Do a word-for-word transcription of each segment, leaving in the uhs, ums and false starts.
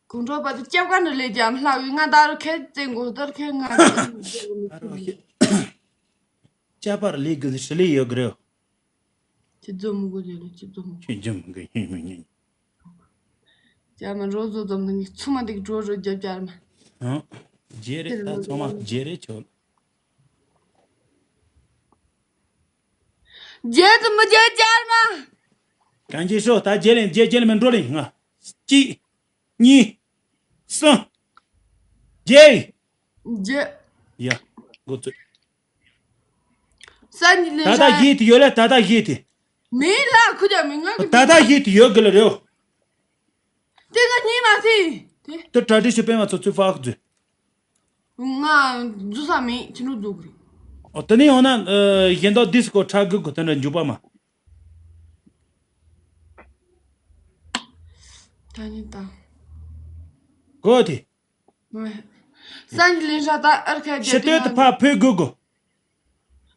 གུང་ཁྲོ་པ་དེ་སྐྱབས་ཀ་ནས་ལས་ཀྱང་ལྷག་གི། ང་ད་རུ་ཁས་བཙན་དགོས། ད་རུ་ཁས་ང་ཨ་རོ་ཁྱེད། སྐྱབས་པར་ལས་དགོས་ཟེར་ལས་ཡོད་གི་རེད། ཁྱེད་རྫོ་མི་དགོས་ལས་ལས་ཁྱེད་རྫོ་མི། ཁྱེད་རྫོ་མི་དགོས། ཧི་ཧི་ཧི། ཅག་མ་རོ་བཟོ་ཙམ་ནི་ཚུ་མ་འདུག་འགྲོ་རོ་རྒྱབ་ཅག་མ། ཨང་། རྗེ་རེད། ད་ཚང་མ་རྗེ་རེད་ཁྱོད། རྗེ་ཙམ་མི་རྗེ་ཅག་མ། གང་ཅི་ཤོག་ད་རྗེ་ལེན་རྗེ་རྗེ་ལེན་མི་འགྲོ་ལེན་ང་། གཅིག་གཉིས། གསུམ། རྗེ། རྗེ། ཡ། འགོ་ཚུགས། ས་ཉིད་ལས་ད་ལྟ་ཤ་ཡིན་དེ་ཡོད་ལ་ད་ལྟ་ཡིན་དེ། མིན་ལ་ཁུ་རྒྱ་མི་ང་གི་ད་ལྟ་ཡིན་དེ་ཡོད་གི་ལ་རེད། དེ་ང་གཉིས་མ་སི། དེ་དེ་གྲ་སྒྲིག་ཞུ་པས་མ་ཚོ་ཚུལ་ཕག་མཛོད། ང་འཛུལ་ས་མེད། ཁྱི་ནུ་འཛུལ་གི་རེད། ཨོ་དེ་ནས་ཡང་ན་གཞན་དག་ཌི་སི་ཀོ་ཁྲ་གི་གོ་དེ་འདྲ་འཇུག་པ་མ། ད་ནི་ད། གོ་དེ། སང་གི་ལིན་ཧྲ་ད་ཨར་ཁ་ཤི་སྟོད་དུ་ཕ་ཕོད་དགོས་གོ།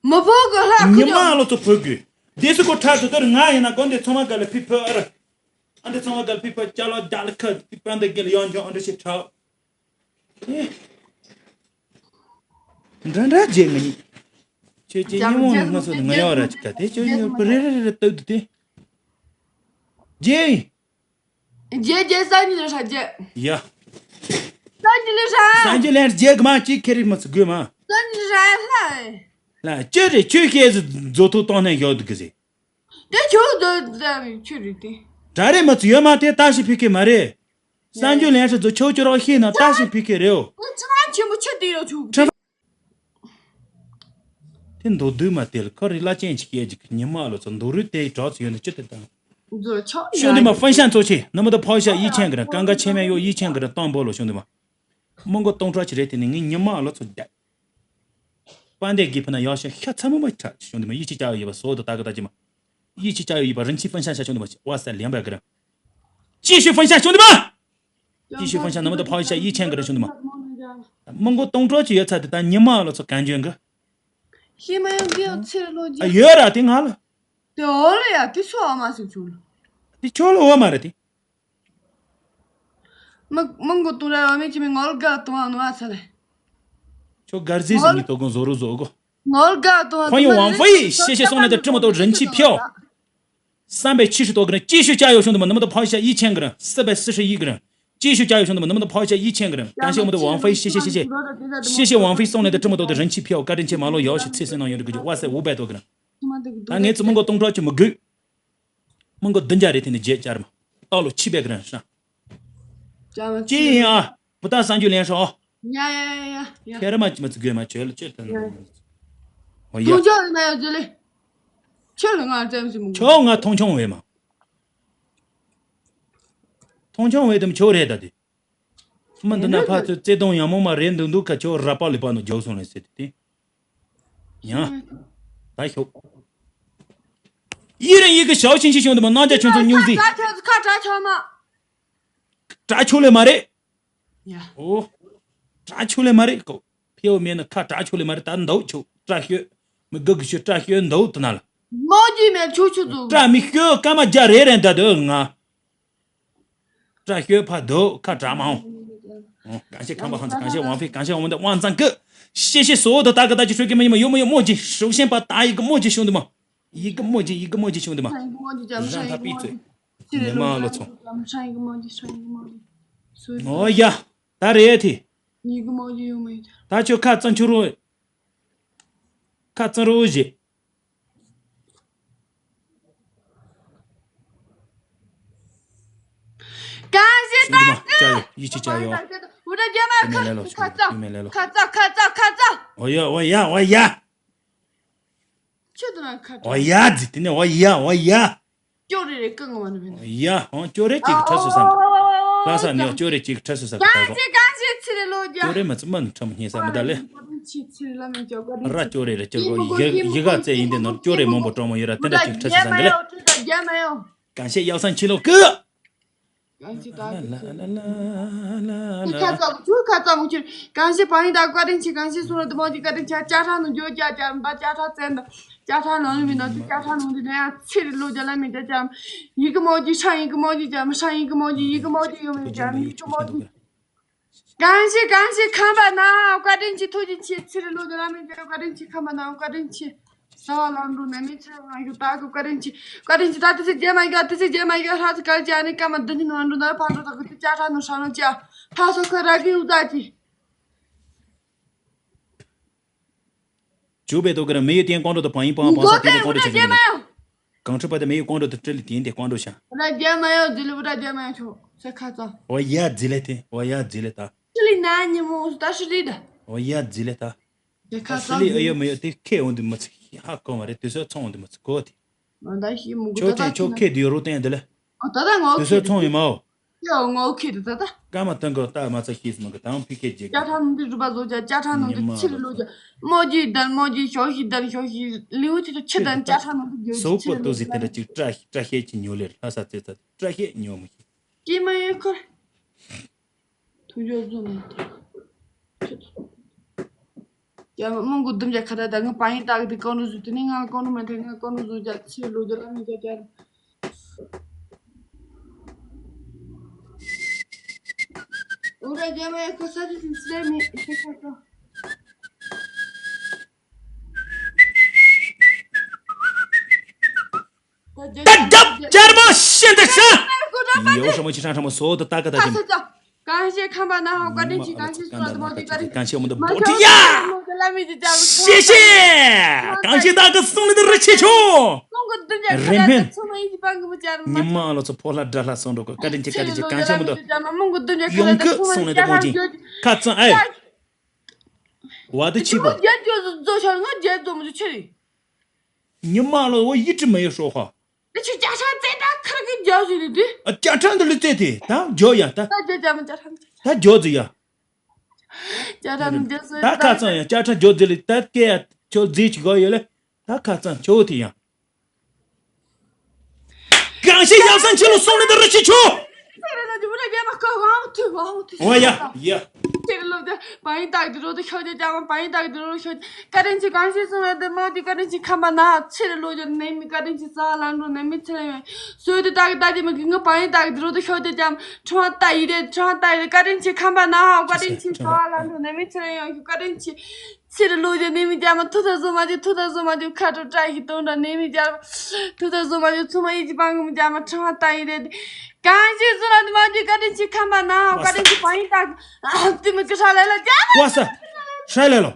མི་ཕོད་གོ་ལྷ་ཉི་མ་ལོ་ཚོ་ཕོད་དགོས། དེ་སུ་གོ་ཁྲག་ཚོ་དོར་ང་ཡིན་ན་གོ་འདི་ཚང་མ་ག་ལ་ཕི་ཕོད་ཨར། ཨ་འདི་ཚང་མ་ག་ལ་ཕི་ཕོད་ཅ་ལག་རྒྱ་ལ་ཁ་ཕི་ཕན་འདི་གི་ལ་ཡང་འཇོག་ཨ་འདྲ་ཞིག་ཁྲག་འདྲ་འདྲ་རྗེ་ང་གཉིས། ཁྱོད་ཀྱི་ཉིན་མོ་ནི་ང་ཚོ་ནི་ང་ཡོད་ར་ཅིག་ག་དེ་ཁྱོད་ཉིན་པ་རེ་རེ་རེ་ལྟོས་དུ་དེ། རྗེ། རྗེ་རྗེ་སང་ཉིན་ཧྲ་རྗེ། ཡ། སང་ཉིན་ཧྲ། སང་ཉིན་ལན་རྗེ་གི་མ་ཅིག་ཁེ་རིག་མ་ཚུ་དགོས་མ། སང་ཉིན་ཧྲ་ལྷ། ལ་ཅི་རེད་ཁྱོད་ཤེས་སུ་མཛོ་ཐུག་གཏོང་ནས་ཡོད་དུ་གི་ཟེ། དེ་ཁྱོད་འདི་འདི་ཁྱོད་རེད་དེ། གྲ་རེ་མ་ཚུ་ཡོད་མ་དེ་ལྟ་ཞིག་ཕི་ཁེ་མ་རེད། སང་ཉིན་ལན་ཧྲ་མཛོ་ཁྱོད་ཁྱོད་རང་ཤེས་ན་ལྟ་ཞིག་ཕི་ཁེ་རེད་འོ། ཁྱོད་ཚང་ཆེན་པོ་ཆུ་དེ་ཡོད་ཁྱོད། དེ་མདོ་བསྡུས་མ་དེ་ལ་ཁོ་རི་བླ་ཅན་གྱི་སྐད་ཅིག་ཉི་མ་ལོ་ཚོ་མདོ་རུ་དེའི་གྲོགས་ཚོ་ཡོད་ན་ཅི་ཐུབ་དང་། མཛོ་ཆོག་ཡ། 兄弟们，分享出去，那么的抛一下一千个人，刚刚前面有一千个人当播了，兄弟们。མི་མགོ་སྟོང་ཕྲག་ཅིག་རེད་དེ་ནི་ངས་ཉི་མ་ལོ་ཚོ་བསྡད། པ་འདས་དགེ་ཕུ་ན་ཡག་ཤ་ཤ་ཚ་མོ་མ་ཁྲ་兄弟们 ཡིད་ཆེས་བྱ་ཡོད་པ་བཟོ་དུ་ད་གི་ད་ཅི་མ། ཡིད་ཆེས་བྱ་ཡོད་པ་རིན་ཆེན་ཕུན་ཤ་ཤ་兄弟们 哇塞两百个人。继续分享兄弟们。 继续分享，那么的抛一下一千个人，兄弟们。མི་མགོ་སྟོང་ཕྲག་ཅིག་ཡོད་ཚད་དེ་ད་ཉི་མ་ལོ་ཚོ་གན་ཇོན་གི། ཤེས་མ་ཡོང་གི་ཡོད་ཚེ་ལོ་ཨ་རྒྱུ། ཡོད་ར་དེ་ང་ལ། དེ་འོ་ལ་ཡ་དེ་སུ་ཨ་མ་ཟིག་བྱུང་ལ། དེ་ཁྱོད་ལ་འོ་མ་རེད་དེ། མི་མི་མགོ་སྟོང་ར་ཡོད་མེད་ཅི་མི་ངོ་ལ་དགའ་གཏོང་ཨ་ནོ་ཨ་ཚ་ལེ། ཁྱོད་གར་ཟིག་ཟིག་ངོ་ལ་མི་དོ་དགོང་བཟོ་རུ་བཟོ་གོ། ངོ་ལ་དགའ་གཏོང་ཨ། 欢迎王菲，谢谢送来的这么多人气票。 三百七十多个人，继续加油，兄弟们，能不能跑一下一千个人？四百四十一个人，继续加油，兄弟们，能不能跑一下一千个人？感谢我们的王菲，谢谢谢谢，谢谢王菲送来的这么多的人气票，干点钱马路摇起，脆森能有这个就，哇塞，五百多个人。啊，俺怎么个动作就没够？ མི་མགོ་བདུན་བརྒྱ་རེ་དེ་ནི་བརྒྱད་བརྒྱ་རེ་མ། སྟག་ལོ་ཆིག་པའི་གི་རང་ཧྲ། ཅི་ཡིན་ཨ། བུ་ད་སང་རྒྱུ་ལེན་ཧྲ་ཨོ། ཡ་ཡ་ཡ་ཡ། ཁྱེད་ར་མ་ཅི་མ་ཙི་དགོས་མ་ཁྱོད་ལ་ཁྱོད་ལྟ་ན། ཨོ་ཡ། ཐུགས་ཆོག་ལ་མ་ཡོད་ཟེར་ལེ། ཁྱོད་ལ་ང་ཙམ་ཞིག་མི་དགོས། ཁྱོད་ང་མཐོང་ཆུང་བས་མ། མཐོང་ཆུང་བས་དམ་ཁྱོད་རེད་ད་དེ། མི་འདི་ན་ཕ་ཚོད་བརྩེ་དུང་ཡང་མོ་མ་རེད་འདུག་འདུག་ཁ་ཁྱོད་ར་པ་ལི་པ་ནོ་རྒྱོག་སོང་ལེ་ཟེར་དེ། ཡང་། ད་ཤོག་ཡི་རང་ཡི་གི་ཞའོ་ཆིན་ཆི་ཤོང་དུ་མ་ནང་ཅ་ཆུང་ཚོ་སྨྱུག་ཟིག་ཁ་ཁ་ཁ་ཁྲ་ཆོག་མ། ཁྲ་ཆོག་ལེ་མ་རེད། ཡ། ཨོ། ཁྲ་ཆོག་ལེ་མ་རེད་ཀོ། ཕེའོ་མེད་ན་ཁ་ཁྲ་ཆོག་ལེ་མ་རེད། ད་འདའོ་ཆོག་ཁྲ་ཤོད། མི་གི་གི་ཤོད་ཁྲ་ཤོད་འདའོ་དུ་ན་ལ། མོ་ཇི་མེད་ཆུ་ཆུ་ཚུ། ཁྲ་མི་ཤོད་སྐར་མ་བརྒྱ་རེ་རེ་འདའ་དུ་ང་། ཁྲ་ཤོད་ཕ་དུ་ཁ་གྲག་མ་འོང་། གང་ཤེས་ཁམས་པ་ཧང་གང་ཤེས་ཝང་ཧྥེ་གང་ཤེས་ཝང་ཧྥེ་ཝང་ཙང་ཀི། ཤེ་ཤེ་སོ་དུ་ད་གི་ད་ཅི་ཧྲུ་གི་མ་ཡི་མ་ཡོ་མ་ཡོ་མོ་ཇི་ཧྲུ་ཤེན་པ་ད་ཡི་གི་མོ་ཇི་ཤུང་དུ་མ། ཡི་གི་མོ་ཇི་ཡི་གི་མོ་ཇི་ཤུང་དུ་མ། རང་ཐ་པི་ཚོས། ཉི་མ་ལོ་ཚོ། ཨོ་ཡ། ད་རེད་དེ། ད་ཁྱོད་ཁ་གཙང་ཆུ་རུ། ཁ་གཙང་རུ་བཞེས། གང་ཞིག་ད་ཀི། ཡིད་ཆེས་བྱ་ཡོད། འུ་ར་རྒྱ་མ་ཁ་ཁ་ཙ་ཁ་ཙ་ཁ་ཙ་ཁ་ཙ། འོ་ཡ་འོ་ཡ་འོ་ཡ། ཁྱོད་དུ་ན་ཁ་ཙ། འོ་ཡ་ཛི་དེ་ནས་འོ་ཡ་འོ་ཡ། ཅོ་རེ་རེ་ཀི་ང་བ་ནི་མིན། འོ་ཡ་འོ་ཅོ་རེ་ཅིག་ཁྲ་སུ་སམ། ལྷ་ས་ནས་ཅོ་རེ་ཅིག་ཁྲ་སུ་སམ་ཁ་ཙ། གང་ཞིག་གང་ཞིག་ཚི་རེ་ལོ་རྒྱ། ཅོ་རེ་མ་ཚི་མ་ནི་ཁྲ་མོ་སྙེ་ས་མི་ད་ལེ། ར་ཅོ་རེ་རེ་ཅོ་རེ་ཡི་ཡི་ག་ཙེ་ཡིན་དེ་ནོར་ཅོ་རེ་མང་པོ་གྲོགས་མོ་ཡོད་ར་དེ་འདྲ་ཅིག་ཁྲ་སུ་སམ་དེ་ལེ། གང་ཞིག་ཡག་སང་ཁྱི་ལོ་ཀི། གང་ཞིག་ད་ཀི་ཚི། ཁ་ཙ་མུ་ཁྱུར་ཁ་ཙ་མུ་ཁྱུར། གང་ཞིག་བང་ཡིན་ད་བཀའ་དྲིན་ཆེ། གང་ཞིག་སུ་ར་དུ་མ་ཅིག་བཀའ་དྲིན་ཆེ། ཅ་ཁྲ་ནུ་འགྱོ་ཅ་ཅ་འབའ་ཅ་ཁྲ་བཙན་ད། ཅ་ཆ་ནང་ལ་མི་འདུག་ཅ་ཆ་ནང་དུ་ནས་ཚེ་རིང་ལོ་རྒྱུས་ལ་མི་འདུག་ཅམ། ཡི་གེ་མོ་གི་ཧྲ་ཡི་གེ་མོ་གི་ཅམ། ཧྲ་ཡི་གེ་མོ་གི་ཡི་གེ་མོ་གི་ཡོད་མི་ཅམ། ཡི་གེ་མོ་གི། གང་ཞིག་གང་ཞིག་ཁམས་པ་ན་བཀའ་དྲིན་ཆེ། ཐུགས་རྗེ་ཆེ། ཚེ་རིང་ལོ་རྒྱུས་ལ་མི་འདུག་བཀའ་དྲིན་ཆེ། ཁམས་པ་ན་བཀའ་དྲིན་ཆེ། ས་བ་ལམ་འགྲོ་ནས་མི་ཚེ་རང་ཡོད་ད་གི་བཀའ་དྲིན་ཆེ། བཀའ་དྲིན་ཆེ། ད་དེ་ཚེ་རྗེས་མ་ཡོད། དེ་ཚེ་རྗེས་མ་ཡོད། ཧ་ཚ་གལ་ཅན་ནི་སྐར་མ་བདུན་གྱི་ནང་འགྲོ་ན་ཕར་འགྲོ་ད་གི་དེ་ཅ་ཆ་ནང་ཧྲ་ནང་ཅ་ཐ་སོ་ཁ་ར་གི་ཡུ་ད་ཅི། ཅུ་པེ་ཏོ་གི་ར་མི་ཡི་རྟེན་ཀོང་རོ་དང་བང་ཡིན་བང་ས་དེ་ཀོང་རོ་ཆ་ཞིག་ནི། གང་ཁྲི་པ་དེ་མི་ཡི་ཀོང་རོ་དང་ཏྲི་ལི་དེ་འདི་ཀོང་རོ་ཆ། ར་རྒྱ་མ་ཡོད་ཟི་ལི་བུ་ར་རྒྱ་མ་ཡོད་ཆོ་སེ་ཁ་ཙོ། ཨོ་ཡ་ཟི་ལེ་དེ། ཨོ་ཡ་ཟི་ལེ་ད། ཅི་ལི་ན་ཉི་མོ་ད་ཧྲི་ལི་ད། ཨོ་ཡ་ཟི་ལེ་ད། སེ་ཁ་ད་ཧྲི་ལི་ཨ་ཡོད་མི་ཡོད་དེ་ཁེ་འོང་དུ་མི་ཚིག་ཧ་གོ་མ་རེད། དུས་ཚོད་ཚོང་འོང་དུ་མི་ཚིག་གོ་དེ། ད་ཤི་མུ་གུ་ཆོ་ད་ད་ཆེན་ཆོ་ཁེ་དུ་ཡོད་རོ་བསྟན་དེ་ལེ། ཨོ་ད་ད་ངོ་དུས་ཚོད་ཚོང་ཡོད་མའོ། ཡ་ངོ་ཁེ་དུ་ད་ད། ཀ་མ་ཏང་གོ་ཏ་མ་ཚ་ཤིས་མ་གི་དང་ཕི་ཁེ་ཇེ་ཅ་ཁྲ་ནང་དུ་རུ་པ་བཟོ་ཅ་ཅ་ཁྲ་ནང་དུ་ཉི་མ་ཚིར་ལོ་ཅ་མོ་ཇི་དར་མོ་ཇི་ཞོ་ཤི་དར་ཞོ་ཤི་ལིའུ་ཆི་ཆི་ཆི་དར་ཅ་ཁྲ་ནང་དུ་རྒྱུ་སོག་པོ་ཏོ་ཟི་དེ་འདྲ་ཅིག་བཀྲ་ཤིས་བཀྲ་ཤིས་ཀྱི་ཉོ་ལེར་ལྷ་ས་ཙེ་ཚ་བཀྲ་ཤིས་ཉོ་མི་ཤེས། ཀྱི་མ་ཡོད་ཁོ། ཐུགས་རྗེ་བཟུང་ནས་ཁྱོད། ཡ་མོན་གོ་ལྡུམ་རྒྱ་ཁ་ད་ད་ང་པ་ཡིན་ཏག་དེ་ཀོང་རུ་བཟོ་དེ་ནི་ང་ཀོང་རུ་མ་དེ་ང་ཀོང་རུ་བཟོ་རྒྱ་ཚེ་ལོ་རྒྱ་ལ་མི་རྒྱ་རྒྱ། འུ་ར་རྒྱ་མ་ཡ་ཁོ་ས་དེ་དེ་སི་ལེ་མི་ཤེས་ཁ་ཁ། ད་རྒྱབ་ཅར་མ་ཤེས་འདི་ཤ། ཡོ་ཧྲ་མོ་ཆི་ཧྲང་ཧྲ་མོ་སོ་དུ་ཏ་ཀ་ད་ཅིམ། གང་ཞིག་ཁམས་པ་ན་ཧོ་བཀའ་དྲིན་ཆེ། གང་ཞིག་སོ་དུ་མོ་དུ་བཀའ་དྲིན་ཆེ། གང་ཞིག་མོ་དུ་བོ་དི་ཡ། ཤེས་ཤེས། གང་ཞིག་ད་གི་སུང་ནི་དུ་རི་ཆེ་ཆོ། རིན་ཕན། ཉི་མ་ལོ་ཚོ་ཕོ་ལྷ་དགྲ་ལྷ་སོང་འགྲོ་གི་བཀའ་དྲིན་ཆེ། བཀའ་དྲིན་ཆེ། གང་ཞིག་མོ་དུ་ཡོང་གི་སུང་ནི་དུ་བོ་དི་ཁ་ཚང་ཨེ། བ་དུ་ཆེ་བོ། ཉི་མ་ལོ་བོ་ཡིད་དྲི་མ་ཡོད་ཧྲོ་ཧ། ད་ཆུ་ཅ་ཆ་ཙེ་ད་ཁར་གི་རྒྱག་ཞིག་རེད་དེ། ཨ་ཅ་ཁྲ་འདི་ལུ་ཙེ་དེ་ད་རྒྱོ་ཡ་ད། ད་རྒྱ་རྒྱ་མ་ཅ་ཁྲ་མ་ཅ་ད་རྒྱོ་ཙེ་ཡ། ཅ་ཁྲ་མ་རྒྱ་སོ་ད་ཁ་ཚང་ཡ་ཅ་ཁྲ་རྒྱོ་ཙེ་ལི་ད་སྐད་ཡ་ཆོ་ཙེ་ཅི་གོ་ཡོད་ལེ། ད་ཁ་ཚང་ཆོ་དེ་ཡ། གང་ཞིག་ཡག་སང་ཆི་ལུ་སོང་ནི་ད་རི་ཆི་ཆོ། ཨོ་ཡ་ཡ། ཁྱེད་ལོ་དེ་བ་ཡིན་དག་དེ་རོ་དེ་ཤོད་དེ་ཅང་བ་ཡིན་དག་དེ་རོ་ཤོད། བཀའ་དྲིན་ཆེ། གང་ཞིག་སོང་ན་དེ་མོ་དེ་བཀའ་དྲིན་ཆེ། ཁམས་པ་ན་ཚེ་རི་ལོ་རྒྱུ་ནས་མི་བཀའ་དྲིན་ཆེ། ས་ལ་འགྲོ་ནས་མི་ཚེ་རི་ཡོད་སོས་དེ་དག་དག་དེ་མི་གི་ངི་བ་ཡིན་དག་དེ་རོ་དེ་ཤོད་དེ་ཅང་ཁྲང་ཏ་ཡི་རེད། ཁྲང་ཏ་ཡི་རེད། བཀའ་དྲིན་ཆེ། ཁམས་པ་ན་ཧ་བཀའ་དྲིན་ཆེ། ས་ལ་འགྲོ་ནས་མི་ཚེ་རི་ཡོད་བཀའ་དྲིན་ཆེ། ཚེ་རི་ལོ་རྒྱུ་ནས་མི་རྒྱ་མ་ཐུག་ཐག་བཟོ་མ་རྒྱུ། ཐུག་ཐག་བཟོ་མ་རྒྱུ། ཁ་དྲོ་བཀྲ་ཤིས་གཏོང་འདྲ་ནས་མི་རྒྱ་མ་ཐུག་ཐག་བཟོ་མ་རྒྱུ། ཚུ་མ་ཡི་ཅི་པང་གི་མི་རྒྱ་མ་ཁྲང་ཏ་ཡི་རེད། གང་ཞིག་བཟོ་ལ་དུ་མ་འདི་བཀའ་དྲིན་ཆེ། ཁམས་པ་ན་བཀའ་དྲིན་ཆེ། བ་ཡིན་དག་དེ་མི་ཀི་ཧྲ་ལེ་ལ་རྒྱ་མ། བ་ས་ཧྲ་ལེ་ལོ།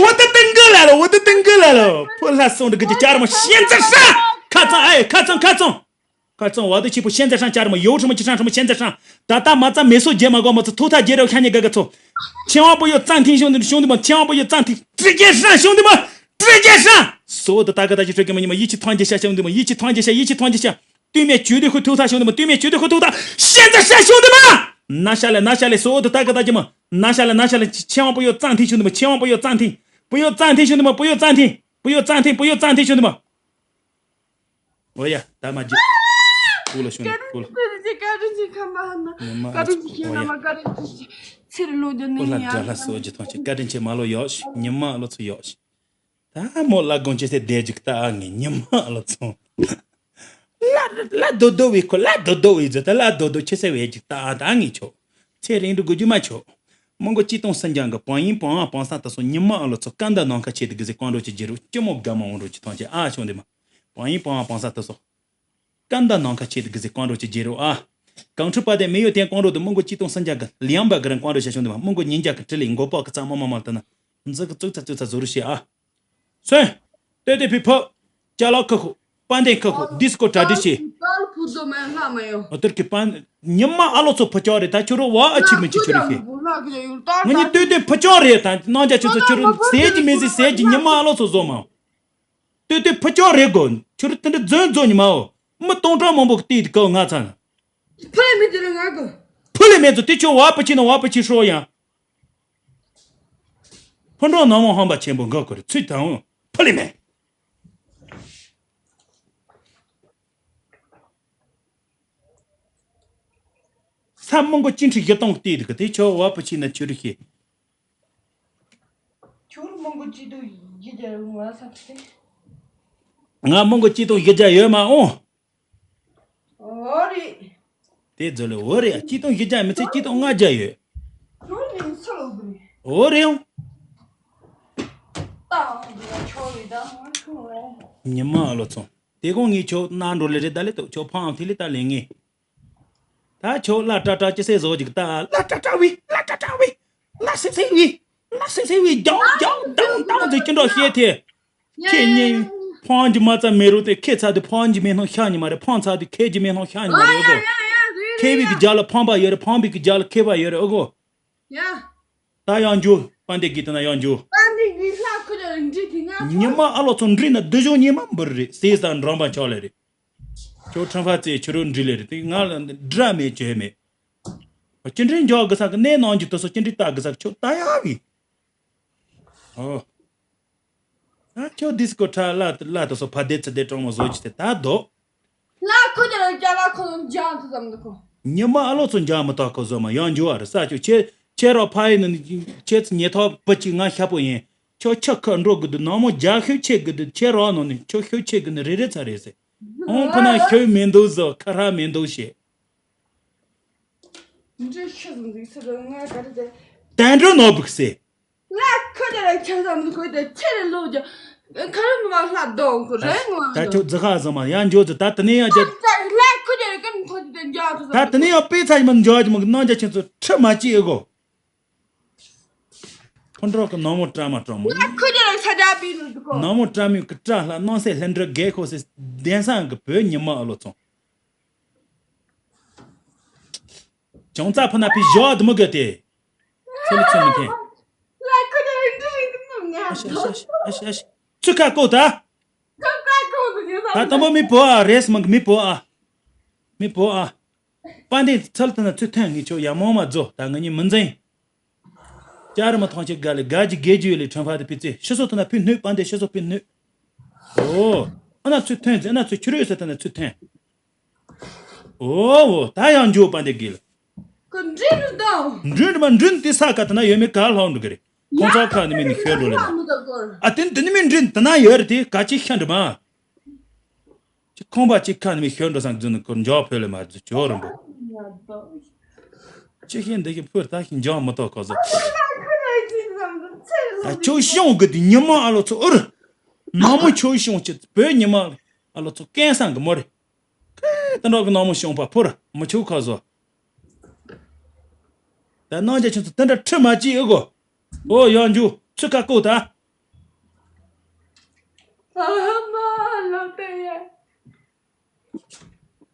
འོ་ད་ཏིང་གི་ལ་ལོ། འོ་ད་ཏིང་གི་ལ་ལོ། ཕོ་ལྷ་སོང་འདི་གི་ཅི་ཅར་མ་ཤེན་ཙེ་ཧྲ། ཁ་ཚང་ཨེ་ཁ་ཚང་ཁ་ཚང་། ཁ་ཚང་བ་དུ་ཆི་པོ་ཤེན་ཙེ་ཧྲ་ཅར་མ་ཡོ་ཧྲ་མ་ཅི་ཧྲ་ཧྲ་མ་ཤེན་ཙེ་ཧྲ། ད་ད་མ་ཙ་མེ་སོ་རྒྱལ་མ་གོ་མ་ཚོ་ཐོ་ཐ་རྒྱལ་རོ་ཤ་ཉེ་ག་ག་ཚོ། ཆེ་བ་པོ་ཡོ་ཙང་ཐིང་ཤོང་འདི་ཤོང་འདི་མ་ཆེ་བ་པོ་ཡོ་ཙང་ཐིང་ཏྲི་ཀེ་ཧྲ་ཤོང་འདི་མ་ཏྲི་ཀེ་ཧྲ། སོ་དུ་ད་ག་ད་ཅི་ཧྲ་གི་མ་ཉི་མ་ཡི་ཆི་ཐང་རྒྱལ་ཤ་ཤོང་འདི་མ་ཡི་ཆི་ཐང་རྒྱལ་ཤ་ཡི་ཆི་ཐང་རྒྱལ་ཤ། དུས་མེད་ཇུ་དུ་ཁུ་ཐུག་ཐག་ཤོང་འདི་མ་དུས་མེད་ཇུ་དུ་ཁུ་ཐུག་ཐག་ཤེན་ཙེ་ཧྲ་ཤོང་འདི་མ། ན་ཤ་ལེ་ན་ཤ་ལེ་སོ་དུ་ད་ག་ད་ཅི་མ་ན་ཤ་ལེ་ན་ཤ་ལེ་ཆེ་བ་པོ་ཡོ་ཙང་ཐིང་ཤོང་འདི་མ་ཆེ་བ་པོ་ཡོ་ཙང་ཐིང་པོ་ཡོ་ཙང་ཐིང་ཤོང་འདི་མ་པོ་ཡོ་ཙང་ཐིང་པོ་ཡོ་ཙང་ཐིང་པོ་ཡོ་ཙང་ཐིང་ཤོང་འདི་མ། ཨོ་ཡ། ད་མ་བརྗེད། ཀུ་ལ་ཤོང་ནི་ཀུ་ལ། བཀའ་དྲིན་ཆེ། བཀའ་དྲིན་ཆེ། ཁམས་པ་ཧ་ན། ཉི་མ་བཀའ་དྲིན་ཆེ། ཨོ་ཡ། ཁྱེད་རྣམ་པ་བཀའ་དྲིན་ཆེ། ཚེ་རི་ལོ་རྒྱུ་ནི་ཀུ་ལ་ཡང་དགྲ་ལྷ་སོ་རྒྱུ་ཐང་ཆེ། བཀའ་དྲིན་ཆེ། མ་ལོ་ཡོག་ཤི། ཉི་མ་ལོ་ཚོ་ཡོག་ཤི། ད་མོ་ལ་དགོང་ཅེ་སེ་བསྡད་རྒྱུ་ད་ཨ་ངས་ཉི་མ་ལོ་ཚོ། ལ་ལ་རྡོ་རྡོ་བའི་ཁོ་ལ་རྡོ་རྡོ་བའི་ཟེ་ད་ལ་རྡོ་རྡོ་ཆེ་སེ་བའི་རྒྱུ་ད་ཨ་ད་ངས་ཆོག་ཚེ་རིང་འགྲོ་དགོས་རྒྱུ་མ་ཆོག་མོང་གོ་ཅི་གཏོང་སན་ཀྱང་གི་བང་ཡིན་བང་ཨ་བང་ས་ད་སོ་ཉི་མ་ཨ་ལོ་ཚོ་ཀ་འདའ་ནང་ཁ་ཆེ་དུ་གི་ཟེ་ཀོང་རོ་ཆེ་རྒྱུ་རུ་ཅི་མོ་དགའ་མ་འོང་རོ་ཆེ་ཐང་ཆེ་ཨ་ཆོག་འདི་མ། བང་ཡིན་བང་ཨ་བང་ས་ད་སོ། ཀ་འདའ་ནང་ཁ་ཆེ་དུ་གི་ཟེ་ཀོང་རོ་ཆེ་རྒྱུ་རུ་ཨ། གང་ཁྲི་པ་དེ་མི་ཡོད་དེ་ཀོང་རོ་དུ་མོང་གོ་ཅི་གཏོང་སན་ཀྱང་གི་ལིའང་བ་གི་རང་ཀོང་རོ་ཆེ་ཆུང་འདི་མ་མོང་གོ་ཉིན་རྒྱ་གི་ཁྲི་ལི་མགོ་པག་གི་ཙང་མ་མ་མ་ལྟ་ན། འཛི་གི་ཙུག་ཚ་ཙུག་ཚ་ཟོ་རུ་ཤེ་ཨ། སོན། ཏོ་ཏེ་ཕི་ཕོ། ཅ་ལག་ཁ་ཁུ། པན་ཏེ་ཁ་ཁུ། ཌིས་ཀོ་གྲ་སྒྲིག་བྱེད། ཨོ་ཏེར་གི་པན། ཉི་མ་ཨ་ལོ་ཚོ་ཕུ་ཅོག་རེད་ད་ཁྱོད་རོ་བ་ཨ་ཆིར་མི་ཆི་ཁྱོད་རེ་ཤེ། ང་ནི་ཏོ་ཏེ་ཕུ་ཅོག་རེད་ད་ནང་ཅ་ཁྱོད་ཚོ་ཁྱོད་རོ་ཟས་ཀྱི་མེད་ཟི་ཟས་ཀྱི་ཉི་མ་ཨ་ལོ་ཚོ་བཟོ་མ། ཏོ་ཏེ་ཕུ་ཅོག་རེད་གོ་ཁྱོད་རོ་ཏེ་འདྲ་རྫུན་རྫོ་ཉི་མ་ཨོ། མི་སྟོང་ཕྲག་མང་པོ་གི་ཏི་ཏི་ཀའོ་ང་ཚ་ན། ཕུ་ལེ་མེད་ཚོ་རེ་ང་གོ། ཕུ་ལེ་མེད་ཚོ་ཏི་ཆོ་བ་ཕུ་ཆི་ན་བ་ཕུ་ཆི་ཧྲོ་ཡང་། ཕུ་འགྲོ་ན་མོ་ཧམ་པ་ཆེན་པོ་འགའ་གོ་རེ་ཚུལ་དང་ཕུ་ལེ་མེད། ས་མོང་གོ་ཅི་འཁྲི་བཞི་སྟོང་ཏི་ཏི་ཀ་ཏི་ཆོ་བ་ཕུ་ཆི་ན་ཆུ་རུ་ཤེ། ཁྱོད་མང་པོ་ཅི་འདུག་ཡིད་ཀྱི་ང་ས་ཁྲེ། ང་མི་མགོ་གཅིག་སྟོང་བཞི་བརྒྱ་ཡོད་མ་འོང་། འོ་རེད། དེ་ཚོ་ལས་འོ་རེད། གཅིག་སྟོང་བཞི་བརྒྱ་མི་ཚད་གཅིག་སྟོང་ལྔ་བརྒྱ་ཡོད། ཁྱོད་ནི་ཚུར་ལོག་དགོས་རེད། འོ་རེད་ཡང་། ད་འདི་ལ་ཆོག་རེད་ད་ང་ཁྱོད་རེད། ཉི་མ་ཨ་ལོ་ཚོང་། དེ་གོང་ངས་ཁྱོད་ན་འགྲོ་ལེ་རེད་ད་ལེ་ཏོ་ཁྱོད་ཕང་ཐི་ལི་ད་ལེ་ངས། ད་ཁྱོད་ལ་ཏྲ་ཏྲ་ཅི་སེ་བཟོ་ཅིག་ད་ལ་ཏྲ་ཏྲ་བི་ལ་ཏྲ་ཏྲ་བི་ལ་སི་སི་བི་ལ་སི་སི་བི་རྒྱང་རྒྱང་དང་དང་ཟེར་ཅི་འདྲ་བཤད་ཐེ། ཁྱེད་གཉིས་ཕང་གི་མ་རྩ་མེ་རུ་དེ་ཁེ་ཚ་དེ་ཕང་གི་མེ་སྣང་ཤ་ཉི་མ་རེད། ཕང་ཚ་དེ་ཁེ་གི་མེ་སྣང་ཤ་ཉི་མ་རེད་ཨོ་གོ། ཁེ་བི་གི་རྒྱ་ལ་ཕང་པ་ཡོད་རེད། ཕང་པའི་གི་རྒྱ་ལ་ཁེ་བ་ཡོད་རེད་ཨོ་གོ། ཡ། ད་ཡང་འཇུ་པན་དེ་གི་དེ་ན་ཡང་འཇུ། པན་དེ་གི་ལྷ་ཁུ་ལ་འདྲི་དེ་ན་ཉི་མ་ཨ་ལོ་ཚོ་འདྲི་ན་སྡུག་སྦྱོང་ཉི་མ་འབུར་རེད། ཟས་ས་འགྲམ་པ་ཆག་ལེ་རེད། ཁྱོད་ཁྲམ་ཕ་ཚེ་ཁྱོད་རོ་འདྲི་ལེ་རེད། དེ་ང་ལ་འདྲ་མེད་བྱས་མེད། ཅི་འདྲའི་འཇོག་གི་ས་གི་གནས་ནང་གི་དུ་སོ་ཅི་འདྲའི་ལྟ་གི་ས་གི་ཁྱོད་ལྟ་ཡག་གི། ཨོ། ཨ་ཁྱོད་ཌི་སི་ཀོ་ཁྲ་ལ་ལ་དུ་སོ་ཕ་དེ་ཚི་དེ་གྲོང་མོ་བཟོ་ཅི་དེ་ད་དོ། ལ་ཁོ་ཅག་ལ་ཅ་ལ་ཁོ་ལ་འཇང་དུ་ཙམ་དུ་ཁོ། ཉི་མ་ཨ་ལོ་ཚོ་འཇང་མི་ཐག་ཁོ་བཟོ་མ་ཡང་འཇུ་བ་རེད་ས་ཁྱོད་ཁྱེད་ཁྱེད་རོ་ཕ་ཡི་ནི་ཁྱེད་ཚི་ཉེ་ཐོག་བུ་གཅིག་ང་ཤ་པོ་ཡིན། ཁྱོད་ཁྱི་ཁ་འགྲོ་གི་འདུག་ནང་མོ་རྒྱ་ཤོད་ཆེ་གི་འདུག་ཁྱེད་རོ་ནོ་ནི་ཁྱོད་ཤོད་ཆེ་གི་ནི་རེ་རེ་ཚ་རེད་ཟེར། ཨོང་ཕུ་ན་ཤོད་མེ་འདུག་བཟོ་ཁ་ཧྲ་མེ་འདུག་ཞེས། འདྲི་ཤི་ཟིན་འདུག་ཚེ་རིང་ང་ག་རེ་དེ། དན་འགྲོ་ནོར་བུ་སེ། ལ་ཁ་ཅག་ལ་ཁྱེད་ཚང་མི་ཁོས་དེ་ཚེ་རེ་ལོ་ཀྱང་ཁ་རུ་མ་ལྷ་གདོང་ཁོ་རེ་ངོ་ད་ཁྱོད་རྫི་ཁ་ཟ་མ་ཡང་འཇོག་ཚུ་ད་དེ་ནས་ཡང་རྒྱ། ལ་ཁ་ཅག་ལ་ཀུ་ཅག་ལ་ཀུན་ཁོ་དེ་འཇོག་ཚུ་ད་དེ་ནས་ཡང་དཔེ་ཚ་ཡི་མ་འཇོག་ཅི་མ་གི་ནང་རྒྱ་ཁྱེད་ཚོ་ཁྲི་མ་ཅི་ཨེ་གོ། ཁོ་འགྲོ་གི་ནང་མོ་བཀྲ་མ་བཀྲ་མོ་ཡིན། ཁོ་ཅག་ལ་ས་ཆ་པི་ནུ་དུ་གོ། ནང་མོ་བཀྲ་མོ་གི་བཀྲ་ལྷ་སྣང་སྲིད་ལྷུན་གྲུབ་རྒྱལ་ཁོ་སི་གདན་ས་གི་བོད་ཉི་མ་ཨ་ལོ་ཚོང་། ཅང་ཙ་ཕུ་ན་ཕི་ཞོ་དུ་མུ་ག་ཏེ། ཚེ་ལི་ཚེ་མི་ཐེ། ལ་ཁོ་ཅག་ལ་འདི་རིང་དུ་མུ་ང་ཨ་ཤ་ཨ་ཤ་ཨ་ཤ་ཨ་ཤ། ཚུ་ཁ་ཀོ་ད། ཁ་ཁ་ཀོ་དུ་ཉེ་ས། ད་དང་པོ་མི་བོ་ཨ་རེས་མང་གི་མི་བོ་ཨ། མི་བོ་ཨ། པ་འདི་ཚལ་དུ་ན་ཚུ་ཐོན་ངེས་ཆོ་ཡ་མོ་མ་རྫོ་ད་ང་གཉིས་མི་འཛིན། ཅར་མ་ཐང་ཆེ་ག་ལེ་ག་ཇི་གེ་ཇི་ཡོད་ལེ་ཁྲོན་ཕ་དེ་ཕི་ཙེ་ཤི་སོ་ཐ་ན་ཕི་ནུས་པ་འདི་ཤི་སོ་ཕི་ནུས། ཨོ། ཨ་ན་ཚུ་ཐོན་ཙེ་ཨ་ན་ཚུ་ཁྱུ་རོས་ས་ཐ་ན་ཚུ་ཐོན། ཨོ་ཨོ་ད་ཡང་འཇུ་པ་འདི་གི་ལ། ཀུན་འདྲེ་རུ་དང་། འདྲུན་མ་འདྲུན་དེ་ས་ག་ཐ་ན་ཡོད་མེད་ག་ལྷོང་འགྲོ་གི་རེད། ཁོང་ཚོ་ཁ་ནི་མི་ནི་ཤོད་འགྲོ་ལེ་མ། ཨ་དེ་འདི་ནི་མི་འདྲུན་ཐ་ན་ཡོད་རེད་དེ་ག་ཅི་ཤ་འདྲི་མ། ཅི་ཁོང་པ་ཅི་ཁ་ནི་མི་ཤོད་འགྲོ་སང་རྫུན་ནི་ཁོར་འཇོག་ཕོད་ལེ་མ་རྫུ་ཅོ་རིན་པོ། ཅི་ཤེས་འདི་ཤེས་ཕུར་ད་ཤེས་འཇོག་མི་ཐོག་ཁོ་ཚོ། ད་ཁྱོད་ཤོང་གི་དུས་ཉི་མ་ཨ་ལོ་ཚོ་ཨུར། ནང་མོ་ཁྱོད་ཤོང་ཅི་བོད་ཉི་མ་ཨ་ལོ་ཚོ་སྐལ་བཟང་གི་མོ་རེད། ཁེ་ད་འགྲོ་གི་ནང་མོ་ཤོང་པ་ཕུར་མི་ཆུ་ཁོ་ཚོ། ད་ནང་རྒྱ་ཁྱོད་ཚོ་དེ་འདྲ་ཁྲི་མ་ཅི་ཨེ་གོ། ཨོ་ཡང་འཇུ་ཚུ་ཁ་ཀོ་ད། ཨ་མ་ལོ་དེ་ཡ།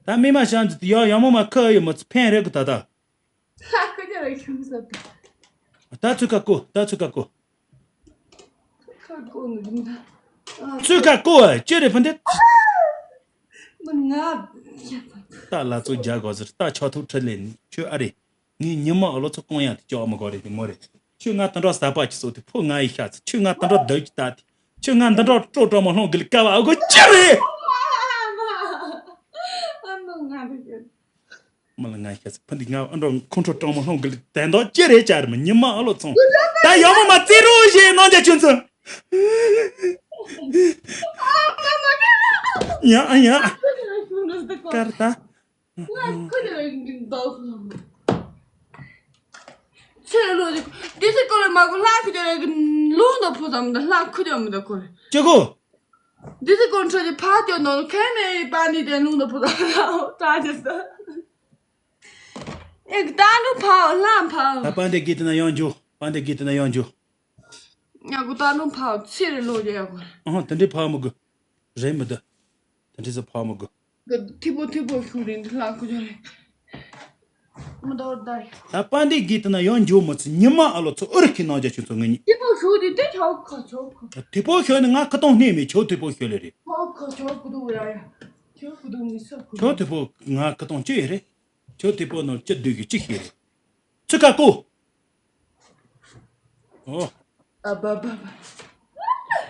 ད་མི་མ་ཤང་ཙི་ཡ་ཡ་མོ་མ་ཁ་ཡི་མ་ཚི་ཕན་རེ་གི་ད་ད། ཁ་ཁ་ཅག་ལ་ཁྱུག་ས་ད། ད་ཚུ་ཁ་ཀོ་ད་ཚུ་ཁ་ཀོ། ཁ་ཀོ་ནི་རིང་ད། ཚུ་ཁ་ཀོ་ཨ་ཅི་རེ་ཕན་དེ། མ་ང་། ད་ལ་ཚོ་རྒྱ་གོ་ཟེར་ད་ཆོ་ཐུག་ཁྲི་ལེན་ཁྱོད་ཨ་རེ། ངའི་ཉི་མ་ཨ་ལོ་ཚོ་གང་ཡང་དེ་ཅོག་མི་གོ་རེད་དེ་མོ་རེད། ཁྱོད་ང་དང་འདྲ་ཟ་པ་ཅི་སོ་དེ་ཕོ་ང་ཡི་ཤ་ཚ་ཁྱོད་ང་དང་འདྲ་སྡོད་ཀྱི་ད་དེ། ཁྱོད་ང་འདི་འདྲ་སྤྲོ་སྤྲོ་མ་ལྷོང་གི་ལ་ཀ་བ་ཨ་གོ་ཅི་རེད། མ་ལ་ང་ཤ་ཚ་ཕ་འདི་ང་ཨ་འདྲ་ཁོང་ཁྲོ་སྤྲོ་མ་ལྷོང་གི་ལ་དན་དོ་ཅི་རེད་ཅར་མ་ཉི་མ་ཨ་ལོ་ཚོང་། ད་ཡང་མ་མ་རྩེ་རོ་ཞེས་ནང་རྒྱ་ཁྱོད་ཚོ། ཡ་ཡ། ཀར་ད། ང་ཁོ་ལ་འདོགས་སོང་། ཚེ་ལོ་ཅིག་འདི་ཚེ་ཀོ་ལ་མ་གོ་ལྷ་ཁུ་ཅོ་རེ་གི་ལུང་དུ་ཕུ་ཙམ་ད་ལྷ་ཁུ་ཅོ་མི་ད་ཁོ་རེ། ཅི་གོ། འདི་ཚེ་ཀོ་ཁྲོ་ཅི་ཕ་ཅོ་ནོ་ཁེ་མེ་པ་ནི་དེ་ལུང་དུ་ཕུ་ཙམ་ད་ལྷ་ཁུ་ཅོ་མི་ད། ཨེ་ད་ལུ་ཕ་ལྷ་ཕ། ད་པ་འདི་གི་དེ་ན་ཡང་འཇུ་པ་འདི་གི་དེ་ན་ཡང་འཇུ། ཡ་གོ་ད་ནོ་ཕ་ཚེ་རེ་ལོ་རྒྱ་ཡ་གོ། ཨ་ཧ་དེ་འདྲའི་ཕ་མི་དགོས། རེད་མི་འདུག་དེ་འདྲའི་ཚོ་ཕ་མི་དགོས། གི་ཐི་པོ་ཐི་པོ་ཤུ་རིན་ལ་གོ་རྒྱ་རེ། མི་དོར་ད། ད་པ་འདི་གི་དེ་ན་ཡང་འཇོ་མི་ཚུ་ཉི་མ་ཨ་ལོ་ཚོ་ཨུ་རི་ཁི་ནང་རྒྱ་ཆུ་ཚོ་ངེ་ཉི། ཐི་པོ་ཤུ་རིན་དེ་ཆོག་ཁ་ཆོག་ཁ། ཐི་པོ་ཤུ་ནི་ང་ཁ་ཏོང་སྣེ་མེད་ཆོ་ཐི་པོ་ཤུ་ལེ་རེད། ཆོག་ཁ་ཆོག་ཁུ་དུ་ཡ་ཡ། ཆོག་ཁུ་དུ་མི་ས་ཁུ་དུ། ཆོ་ཐི་པོ་ང་ཁ་ཏོང་ཅི་ཡེ་རེད། ཁྱོད་དེ་པོ་ནོར་ཅི་སྡུག་གི་ཅི་ཤེས་རེད། ཚུ་ཁ་ཀོ། ཨོ། ཨ་བ་བ་བ།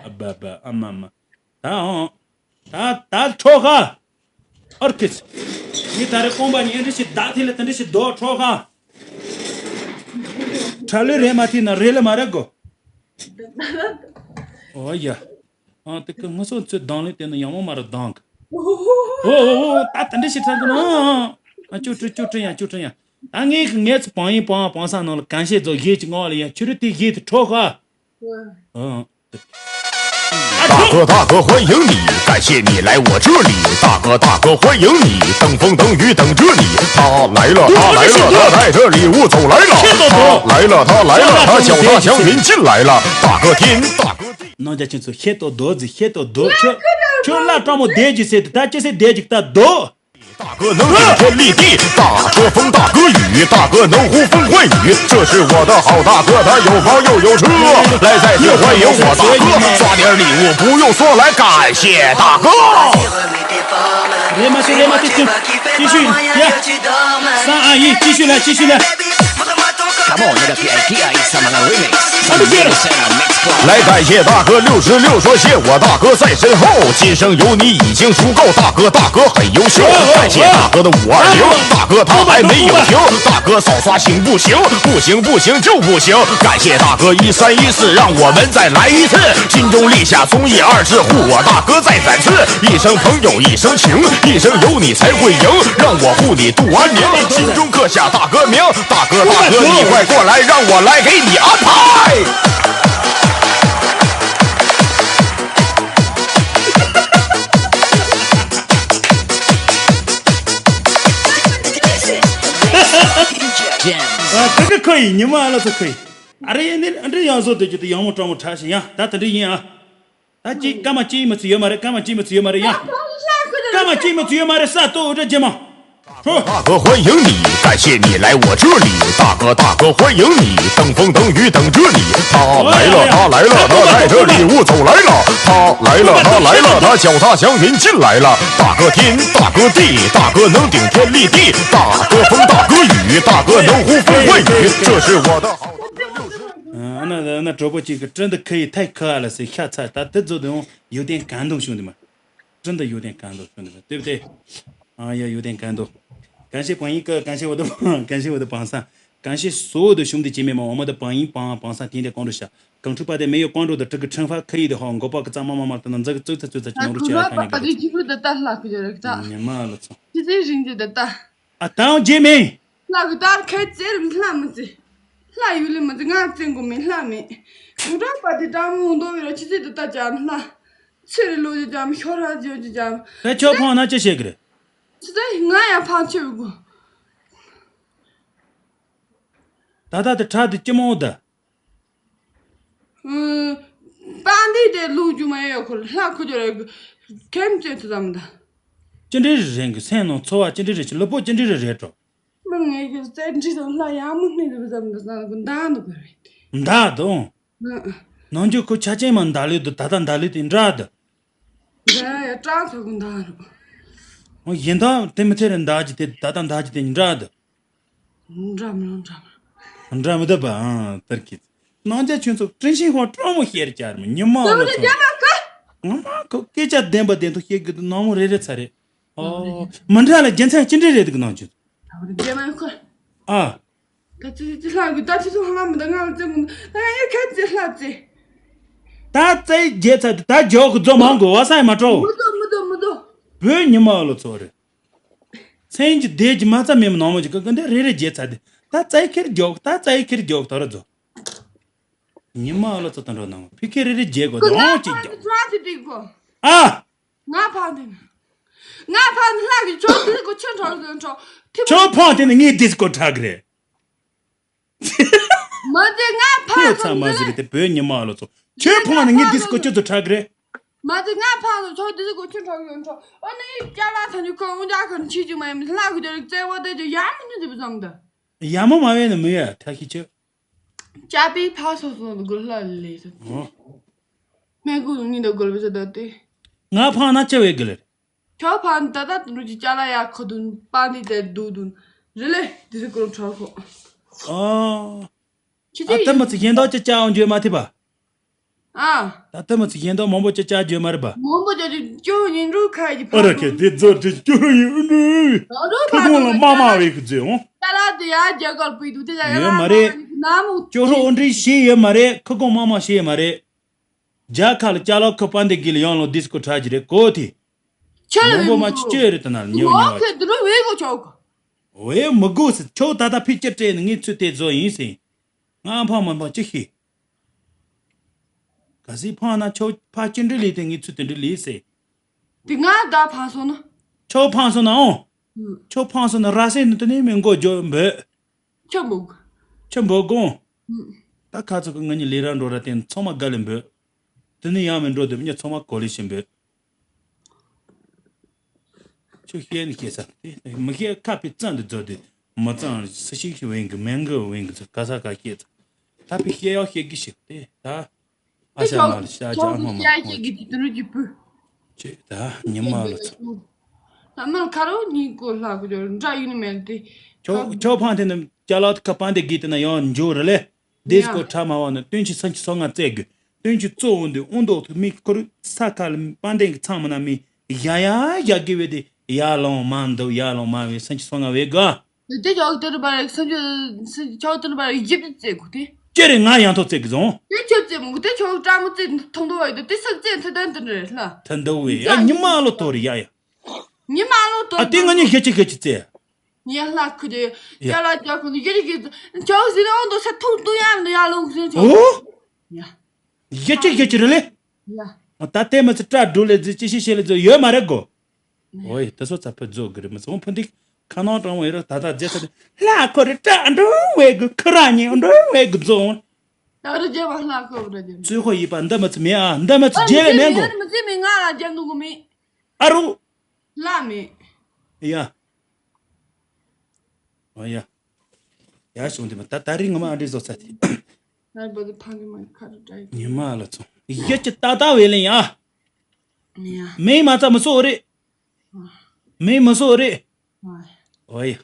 ཨ་བ་བ་ཨ་མ་མ། ད་ཨོ། ད་ད་ཁྲོ་ཁ། ཨར་ཁིས། ངས་ད་རེ་ཀོང་པ་ཉི་ཨེ་འདྲི་ཞིག་བདག་ཐེ་ལ་དེ་འདྲི་ཞིག་རྡོ་ཁྲོ་ཁ། ཁྲ་ལོས་རེད་མ་ཐེ་ན་རེད་ལ་མ་རེད་གོ། ཨོ་ཡ། ཨ་དེ་ཀི་ང་ཚོ་ཚོས་སྡང་ལེན་དེ་ནི་ཡང་མོ་མ་ར་སྡང་གི། ཨོ་ཨོ་ཨོ། ད་དེ་འདྲ་ཞིག་ཐང་གི་ན། ཨ་ཅོ་ཀྲི་ཅོ་ཀྲི་ཡ་ཅོ་ཀྲི་ཡ། ད་ངས་ཀི་ངས་ཚོ་བང་ཡིན་བང་བང་ས་ནང་ལ་གན་ཤེད་ཛོ་ཞེས་ཀྱི་ངོ་ལ་ཡ་ཆུ་རུ་དེ་ཞེས་དེ་ཁྲོ་ག། ཨ། 大哥，大哥，欢迎你，感谢你来我这里。大哥，大哥，欢迎你，等风等雨等着你。他来了，他来了，他带着礼物走来了。他来了，他来了，他脚踏祥云进来了。大哥天，大哥地。 ནང་རྒྱ་ཁྱོད་ཚོ་ཤེད་ཏོ་རྡོ་ཟི་ཤེད་ཏོ་རྡོ་ཁྱོད་ཁྱོད་ལ་སྤྲང་མོ་བསྡད་རྒྱུ་ཟེར་དུ་ད་ཅི་ཟེར་བསྡད་རྒྱུ་ད་རྡོ། 大哥能顶天立地，大哥风大哥雨，大哥能呼风唤雨，这是我的好大哥，他有房又有车，来再次欢迎我大哥，刷点礼物不用说，来感谢大哥。 རེད་མ་ཤེས་རེད་མ་ཤེས། ཅི་ཞུ་ཡ། ས་ཨ་ཡི་ཅི་ཞུ་ལ་ཅི་ཞུ་ལ། Come on, nigga, P I P I summer remix. Let me get it. Mix club. 来感谢大哥六十六，说谢我大哥在身后，今生有你已经足够，大哥大哥很优秀，感谢大哥的五二零，大哥他还没有停，大哥少刷行不行？不行不行就不行，感谢大哥一三一四，让我们再来一次，心中立下忠义二字，护我大哥再三次，一生朋友一生情，一生有你才会赢，让我护你度安宁，心中刻下大哥名，大哥大哥你快过来，让我来给你安排。 ཨ་ད་ག་ཁོ་ཡིན་ཉི་མ་ཨ་ལ་ཚོ་ཁོ་ཡིན། ཨ་རེ་ཡིན་ནི་ཨ་འདྲ་ཡང་བཟོ་སྡོད་རྒྱུ་དེ་ཡང་མོ་སྤྲང་མོ་ཁྲ་ཞིག་ཡང་ད་དེ་འདྲ་ཡིན་ཨ། ད་ཅི་སྐར་མ་གཅིག་མི་ཚུད་ཡོད་མ་རེད། སྐར་མ་གཅིག་མི་ཚུད་ཡོད་མ་རེད་ཡ། སྐར་མ་གཅིག་མི་ཚུད་ཡོད་མ་རེད། ས་ཏོ་འུ་འདྲ་རྗེས་མ། 大哥，欢迎你，感谢你来我这里。大哥，大哥，欢迎你，等风等雨等着你。他来了，他来了，他带着礼物走来了。他来了，他来了，他脚踏祥云进来了。大哥天，大哥地，大哥能顶天立地，大哥风，大哥雨，大哥能呼风唤雨，这是我的好。 ཨ་ན་ན་གྲོགས་པོ་གཅིག་གི་真的可以太可爱了ཟེར་ཤ་ཚ། ད་དེ་ཚོ་དེ་ཡང་有点感动兄弟们。真的有点感动兄弟们，对不对？ ཨ་ཡ། 有点感动。感谢榜一哥，感谢我的榜，感谢我的榜三，感谢所有的兄弟姐妹们，我们的榜一榜榜三点点关注下。 གང་འཁྲུག་པ་དེ་没有关注的这个惩罚可以的话，མགོ་པ་གི་རྩ་མ་མ་མར་དུ་ན་འཛག་གི་ཙུག་ཚ་ཙུག་ཚ་ཅི་ནོར་ཆེ་ཡ་ཁ་ཉེ་གི། ད་ཁུ་ར་པ་དེ་ཅི་ཕུ་དེ་ད་ལྷག་གི་ཡོད་རེད་ད། ཉི་མ་ལ་ཚོ། ཅི་ཚེ་རིང་ཅི་དེ་ད། ཨ་དང་རྗེས་མིན། ལྷ་གི་ལྟར་ཁའི་རྩེར་ལྷ་མི་བརྩི། ལྷ་ཡུལ་ལས་མི་བརྩི། ང་བརྩི་དགོས་མིན་ལྷ་མེད། དུག་སྦྲང་པ་དེ་སྦྲང་མོ་འདོ་བའི་ར་ཆི་ཚེ་དུ་ལྟ་ཅམ་ལྷ། ཚེ་རི་ལོ་ཅི་ཅམ་ཤོ་ར་ཇོ་ཅི་ཅམ། ད་ཁྱོད་ཕང་ན་ཅི་བྱེད་གི་རེད། ཆི་ཚེ་ང་ཡང་ཕང་ཆེ་བའི་དགོས། ད་ད་དེ་ཁྲག་དེ་ཅི་མོ་ད། ཨུམ། པང་འདི་དེ་ལུག་རྒྱུ་མ་ཡོད་ཁོ་ལྷ་ཁུ་ཅོ་རེ་ཁེམ་ཅེ་ཐུ་ཙམ་ད། ཅི་འདྲའི་རེ་རེད་གི་སེམས་ནང་ཚོར་བ་ཅི་འདྲའི་རེ་ཆེ་ལུས་པོ་ཅི་འདྲའི་རེ་རེད་འགྲོ། མི་ངེས་ཀྱི་རྩེ་འདྲི་དང་ལྷ་ཡག་མོ་སྣེ་དུ་ཙམ་དུ་ཙམ་གི་མདའ་འདུག་གི་རེད། མདའ་དང་། ཨུ། ནང་རྒྱུ་ཁོ་ཆ་ཅན་མ་མདའ་ལུས་དུ་ད་ལྟ་མདའ་ལུས་དེ་འདྲ་དུ། མདའ་ཡ་སྐྲག་ཚ་གི་མདའ་རུ། ཨོ་ཡིན་ད་དེ་མི་ཚེ་རེ་མདའ་གྱི་དེ་ད་ལྟ་མདའ་གྱི་དེ་འདྲ་དུ། འདྲ་མི་འདྲ་མི། འདྲ་མི་འདུག་པ། ཨང་དར་གྱི། ནང་རྒྱ་ཁྱོད་ཚོ་དྲིན་ཤིང་ཧོ་སྤྲང་མོ་ཤེར་བཅར་མི་ཉི་མ་ལ་ཚོ། ང་མ་ཁོ་སྐད་ཆ་བདེན་པ་བདེན་ཐོག་བཤད་གི་འདུག་ནང་མོ་རེ་རེ་ཚ་རེད། ཨོ། མི་འདྲ་ལ་རྒྱལ་མཚན་ཅི་འདྲ་རེད་འདུག་ནང་ཆུ། རྒྱལ་མ་ཁོ། ཨ། ད་ཅི་ཅི་ལྷ་གི་ད་ཅི་ཚོ་ཧ་མི་ད་ང་ལ་ཙེ་མི་ད་ང་ཡ་ཁ་ཙེ་ལྷ་ཙེ། ད་ཙེ་རྒྱལ་ཚ་ད་ད་ཇོ་གི་རྫོ་མང་གི་བ་ས་ཡ་མ་སྤྲོ། མི་འདུག་མི་འདུག་མི་འདུག་བོད་ཉི་མ་ལ་ཚོ་རེད། མཚན་གྱི་སྡེ་གྱི་མ་རྩ་མེད་མི་ནང་མོ་ཅིག་གི་འདི་རེ་རེ་རྒྱལ་ཚ་དེ་ད་རྩ་ཡི་ཁེར་རྒྱོག་ད་རྩ་ཡི་ཁེར་རྒྱོག་ད་ར་རྫོགས། ཉི་མ་ཨ་ལོ་ཚོ་དང་འགྲོ་ནང་ཕི་ཁེ་རེ་རེ་རྒྱལ་དགོས་དང་ཅིག་རྒྱོག་ང་ཕང་དེ་ང་ཕང་དེ་ལྷ་གི་ཆོ་དེ་གོ་ཆོ་འཕྲོ་དེ་འཕྲོ་ཁྱོད་ཕང་དེ་ནི་ངའི་དིས་གོ་ཁྲག་རེད། མ་དེ་ང་ཕང་ཁྱོད་ཚ་མ་ཟི་རེད་དེ་བོད་ཉི་མ་ཨ་ལོ་ཚོ་ཁྱོད་ཕང་ནི་ངའི་དིས་གོ་ཁྱོད་ཚོ་ཁྲག་རེད། མ་དེ་ང་ཕང་དུ་ཚོ་དེ་ཚོ་གོ་ཆུ་འཕྲོག་ཡོང་འཕྲོག་ཨོ་ནི་ཡིག་སྐྱ་ལ་ཐ་ཉུ་ཁོ་འུ་འཇག་ཁར་འཆི་རྒྱུ་མ་ཡིན་ལྷ་གི་དེ་རིག་བཙན་བ་དེ་ཚོ་ཡ་མི་ཉུ་དེ་བུ་ཙམ་ད། ཡ་མོ་མ་བས་ནི་མི་ཡ་ཐ་ཤི་ཆུ། ཅ་པི་ཕ་སོ་སོ་དགུ་ལྷ་ལས་ཟེར། ཨོ། མེ་གུ་ནི་ད་གོལ་བུ་ཟེར་ད་དེ། ང་ཕང་ན་ཅི་བས་གི་ལེར། ཁྱོད་ཕང་ད་ད་དུ་ཅི་ཅ་ལ་ཡ་ཁོ་དུ་པ་ནི་དེ་དུ་དུ་རི་ལེ་དེ་ཚོ་གོ་འཕྲོག་ཁོ། ཨོ། ཁྱི་ཨ་ཏི་མི་ཚེ་གཞན་དག་ཅི་ཅ་འོང་འཇོན་མ་ཐེབས་པ། ཨ། ད་ལྟ་མི་ཚེ་གཞན་དག་མང་པོ་ཅི་བཅའ་རྒྱུ་མ་རེད་པ། མང་པོ་བཅའ་རྒྱུ་སྐྱོ་ཡིན་འགྲོ་ཁ་ཡི་ཨ་ར་ཁེ་དེ་རྫོགས་དེ་སྐྱོ་ཡིན་འགྲོ། ཁུ་ཁོང་ལ་མ་མ་བའི་ཁུ་རྫོགས་འོང་། ད་ལ་དེ་ཡ་རྒྱ་གར་པུས་དུ་དེ་ཡ་ཡོད་མ་རེད། ན་མོ་སྐྱོ་ཧྲོ་འོ་འདྲི་ཤེས་ཡོད་མ་རེད། ཁུ་ཁོང་མ་མ་ཤེས་ཡོད་མ་རེད། རྒྱ་ཁ་ལ་ཅ་ལག་ཁ་པ་འདི་གི་ལ་ཡང་ལོ་ཌིས་ཀོ་ཁྲ་གི་རེད་གོ་དེ། ཆ་ལ་མང་པོ་མ་ཅི་ཅོས་རེད་ད་ན་ཉོ་ཉོ། ཁེ་དུ་རུ་བེ་གོ་ཆོག་གོ། ཝེ་མི་དགོས་སི་ཆོག་ད་ད་ཕི་ཅི་སྤྲད་ནི་ངས་ཚུལ་དེ་བཟོ་ཡིན་སི། ང་ཕ་མ་མ་ཅི་ཤི། ག་སི་ཕ་ན་ཆོག་ཕ་ཅི་འདྲི་ལི་དེ་ངས་ཚུལ་དེ་འདྲི་ལི་སི། དེ་ང་ད་ཕ་སོང་ན། ཆོག་ཕ་སོང་ན་ཨོ། ཆོག་ཕ་སོང་ན་ར་སེ་ནི་དེ་ནས་མི་མགོ་འཇོག་འབོད། ཁྱོད་འབོད། ཁྱོད་འབོད་དགོངས། ད་ཁ་ཚུ་གི་ང་གཉིས་ལས་ར་འགྲོ་ར་དེ་ཚང་མ་དགའ་ལས་འབོད། དེ་ནས་ཡང་མི་འགྲོ་དེ་མི་ཚང་མ་གོ་ལས་བྱེད་འབོད། ཁྱོད་ཤེས་ནི་ཤེས་ས་དེ་མི་ཤེས་ཁ་པའི་རྩ་འདི་རྫོགས་དེ་མི་གཙང་སུ་ཞིག་ཤི་བེང་གི་མེང་གི་བེང་གི་ཚུ་ག་ས་ག་ཤེས་ཚ། ད་པའི་ཤེས་ཡག་ཤེས་གི་ཤེས་དེ་ད། ཨ་ཤ་མ་ལ་ཤ་ཇ་མ་མ་ཁོང་ཅེ་ད་ཉི་མ་ལ་ཚོ། ལྷ་མལ་ཁ་རོ་ཉིན་གོ་ལྷ་གོ་འདྲ་ཡིན་མེད་དེ། ཁྱོ་ཁྱོ་ཕང་དེ་ནི་ཅ་ལག་ཁ་པང་དེ་གི་དེ་ན་ཡང་འཇོ་ར་ལེ། དེ་སྐོར་ཁྲ་མ་བ་ན་སྟོན་ཆུ་སང་ཆུ་སོ་ང་བཙལ་དགོས། སྟོན་ཆུ་གཙོ་བོ་འདི་ཨུ་མདོ་ཐུ་མི་ཁོ་རུ་ས་ཁ་ལ་པང་དེ་གི་ཚང་མ་ན་མི་ཡ་ཡ་ཡ་གི་བེ་དེ་ཡ་ལོང་མ་འདུག་ཡ་ལོང་མ་བེ་སང་ཆུ་སོ་ང་བེ་ག་དེ་ཅོག་དེ་རུ་བ་རེ་སུམ་ཅུ་ཅོག་དེ་རུ་བ་རེ་ཡིབ་ཏུ་བཙལ་དགོས་དེ། ཅེ་རེ་ང་ཡང་ཐོག་བཙལ་གི་བཟུང་། དེ་ཁྱོད་བཙལ་མོ་དེ་ཁྱོད་ཀྲ་མོ་བཙལ་ཐོང་དོ་བ་ཡོད་དེ་སུ་བཙལ་ཐུ་དན་དུ་རེད་ལ། ཐ་འདུ་བའི་ཡ་ཉི་མ་ལོ་དོ་རེ་ཡ་ཡ། ཉི་མ་ལོ་དོ་ཨ་དེ་ང་གཉིས་ཤེ་ཅི་ཤེ་ཅི་བཙལ། ཉི་ལྷ་ཁུ་དེ་ཡ་ལ་ཅག་ཁུ་ནི་ཡེ་རི་གི་ཁྱོད་ཟི་རང་དུ་ས་ཐུག་ཏུ་ཡ་ནི་ཡ་ལོང་ཟི་ཁྱོད། ཨོ། ཡ། ཤེ་ཅི་ཤེ་ཅི་རེ་ལེ། ཡ། ད་དེ་མི་ཚེ་སྐྲ་འགྲོ་ལེ་ཟི་ཅི་ཤེ་ཤེ་ལེ་ཟི་ཡོད་མ་རེད་གོ། ཨོ་ཡེ་དེ་སོ་ཚ་ཕུ་རྫོགས་གི་རེད་མི་ཚོང་ཕུ་འདི་ཁ་ནང་དྲང་བའི་ར་ད་ད་རྫས་ཚ་དེ་ལྷ་ཁོ་རེ་སྐྲ་འགྲོ་བའི་གི་ཁ་ར་ཉེ་འགྲོ་བའི་གི་རྫོང་། ད་རུ་རྒྱལ་བ་ལྷ་ཁོ་ར་རྒྱལ། ཚུལ་ཁོ་ཡིས་པ་འདི་མི་ཚེ་མེད་ཨ་འདི་མི་ཚེ་རྒྱལ་ལེ་མེད་གོ། མི་ཚེ་མེད་ང་ལ་རྒྱལ་འདུག་གོ་མེད། ཨ་རུ། ལྷ་མེད། ཡ། ཨོ་ཡ། ཡ་བྱུང་དེ་མ་ད་ད་རིང་ངོ་མ་ཨ་འདྲི་བཟོ་ཚ་དེ། ང་བོད་ཕ་གི་མ་ཁ་རུ་བྲལ་གི། ཉི་མ་ལ་ཚོ། ཡ་ཅི་ད་ད་བེ་ལེ་ཡ། ཡ། མེ་མ་ཚ་མི་སོ་རེད། མེ་མི་སོ་རེད། ཨ། ཨོ་ཡ།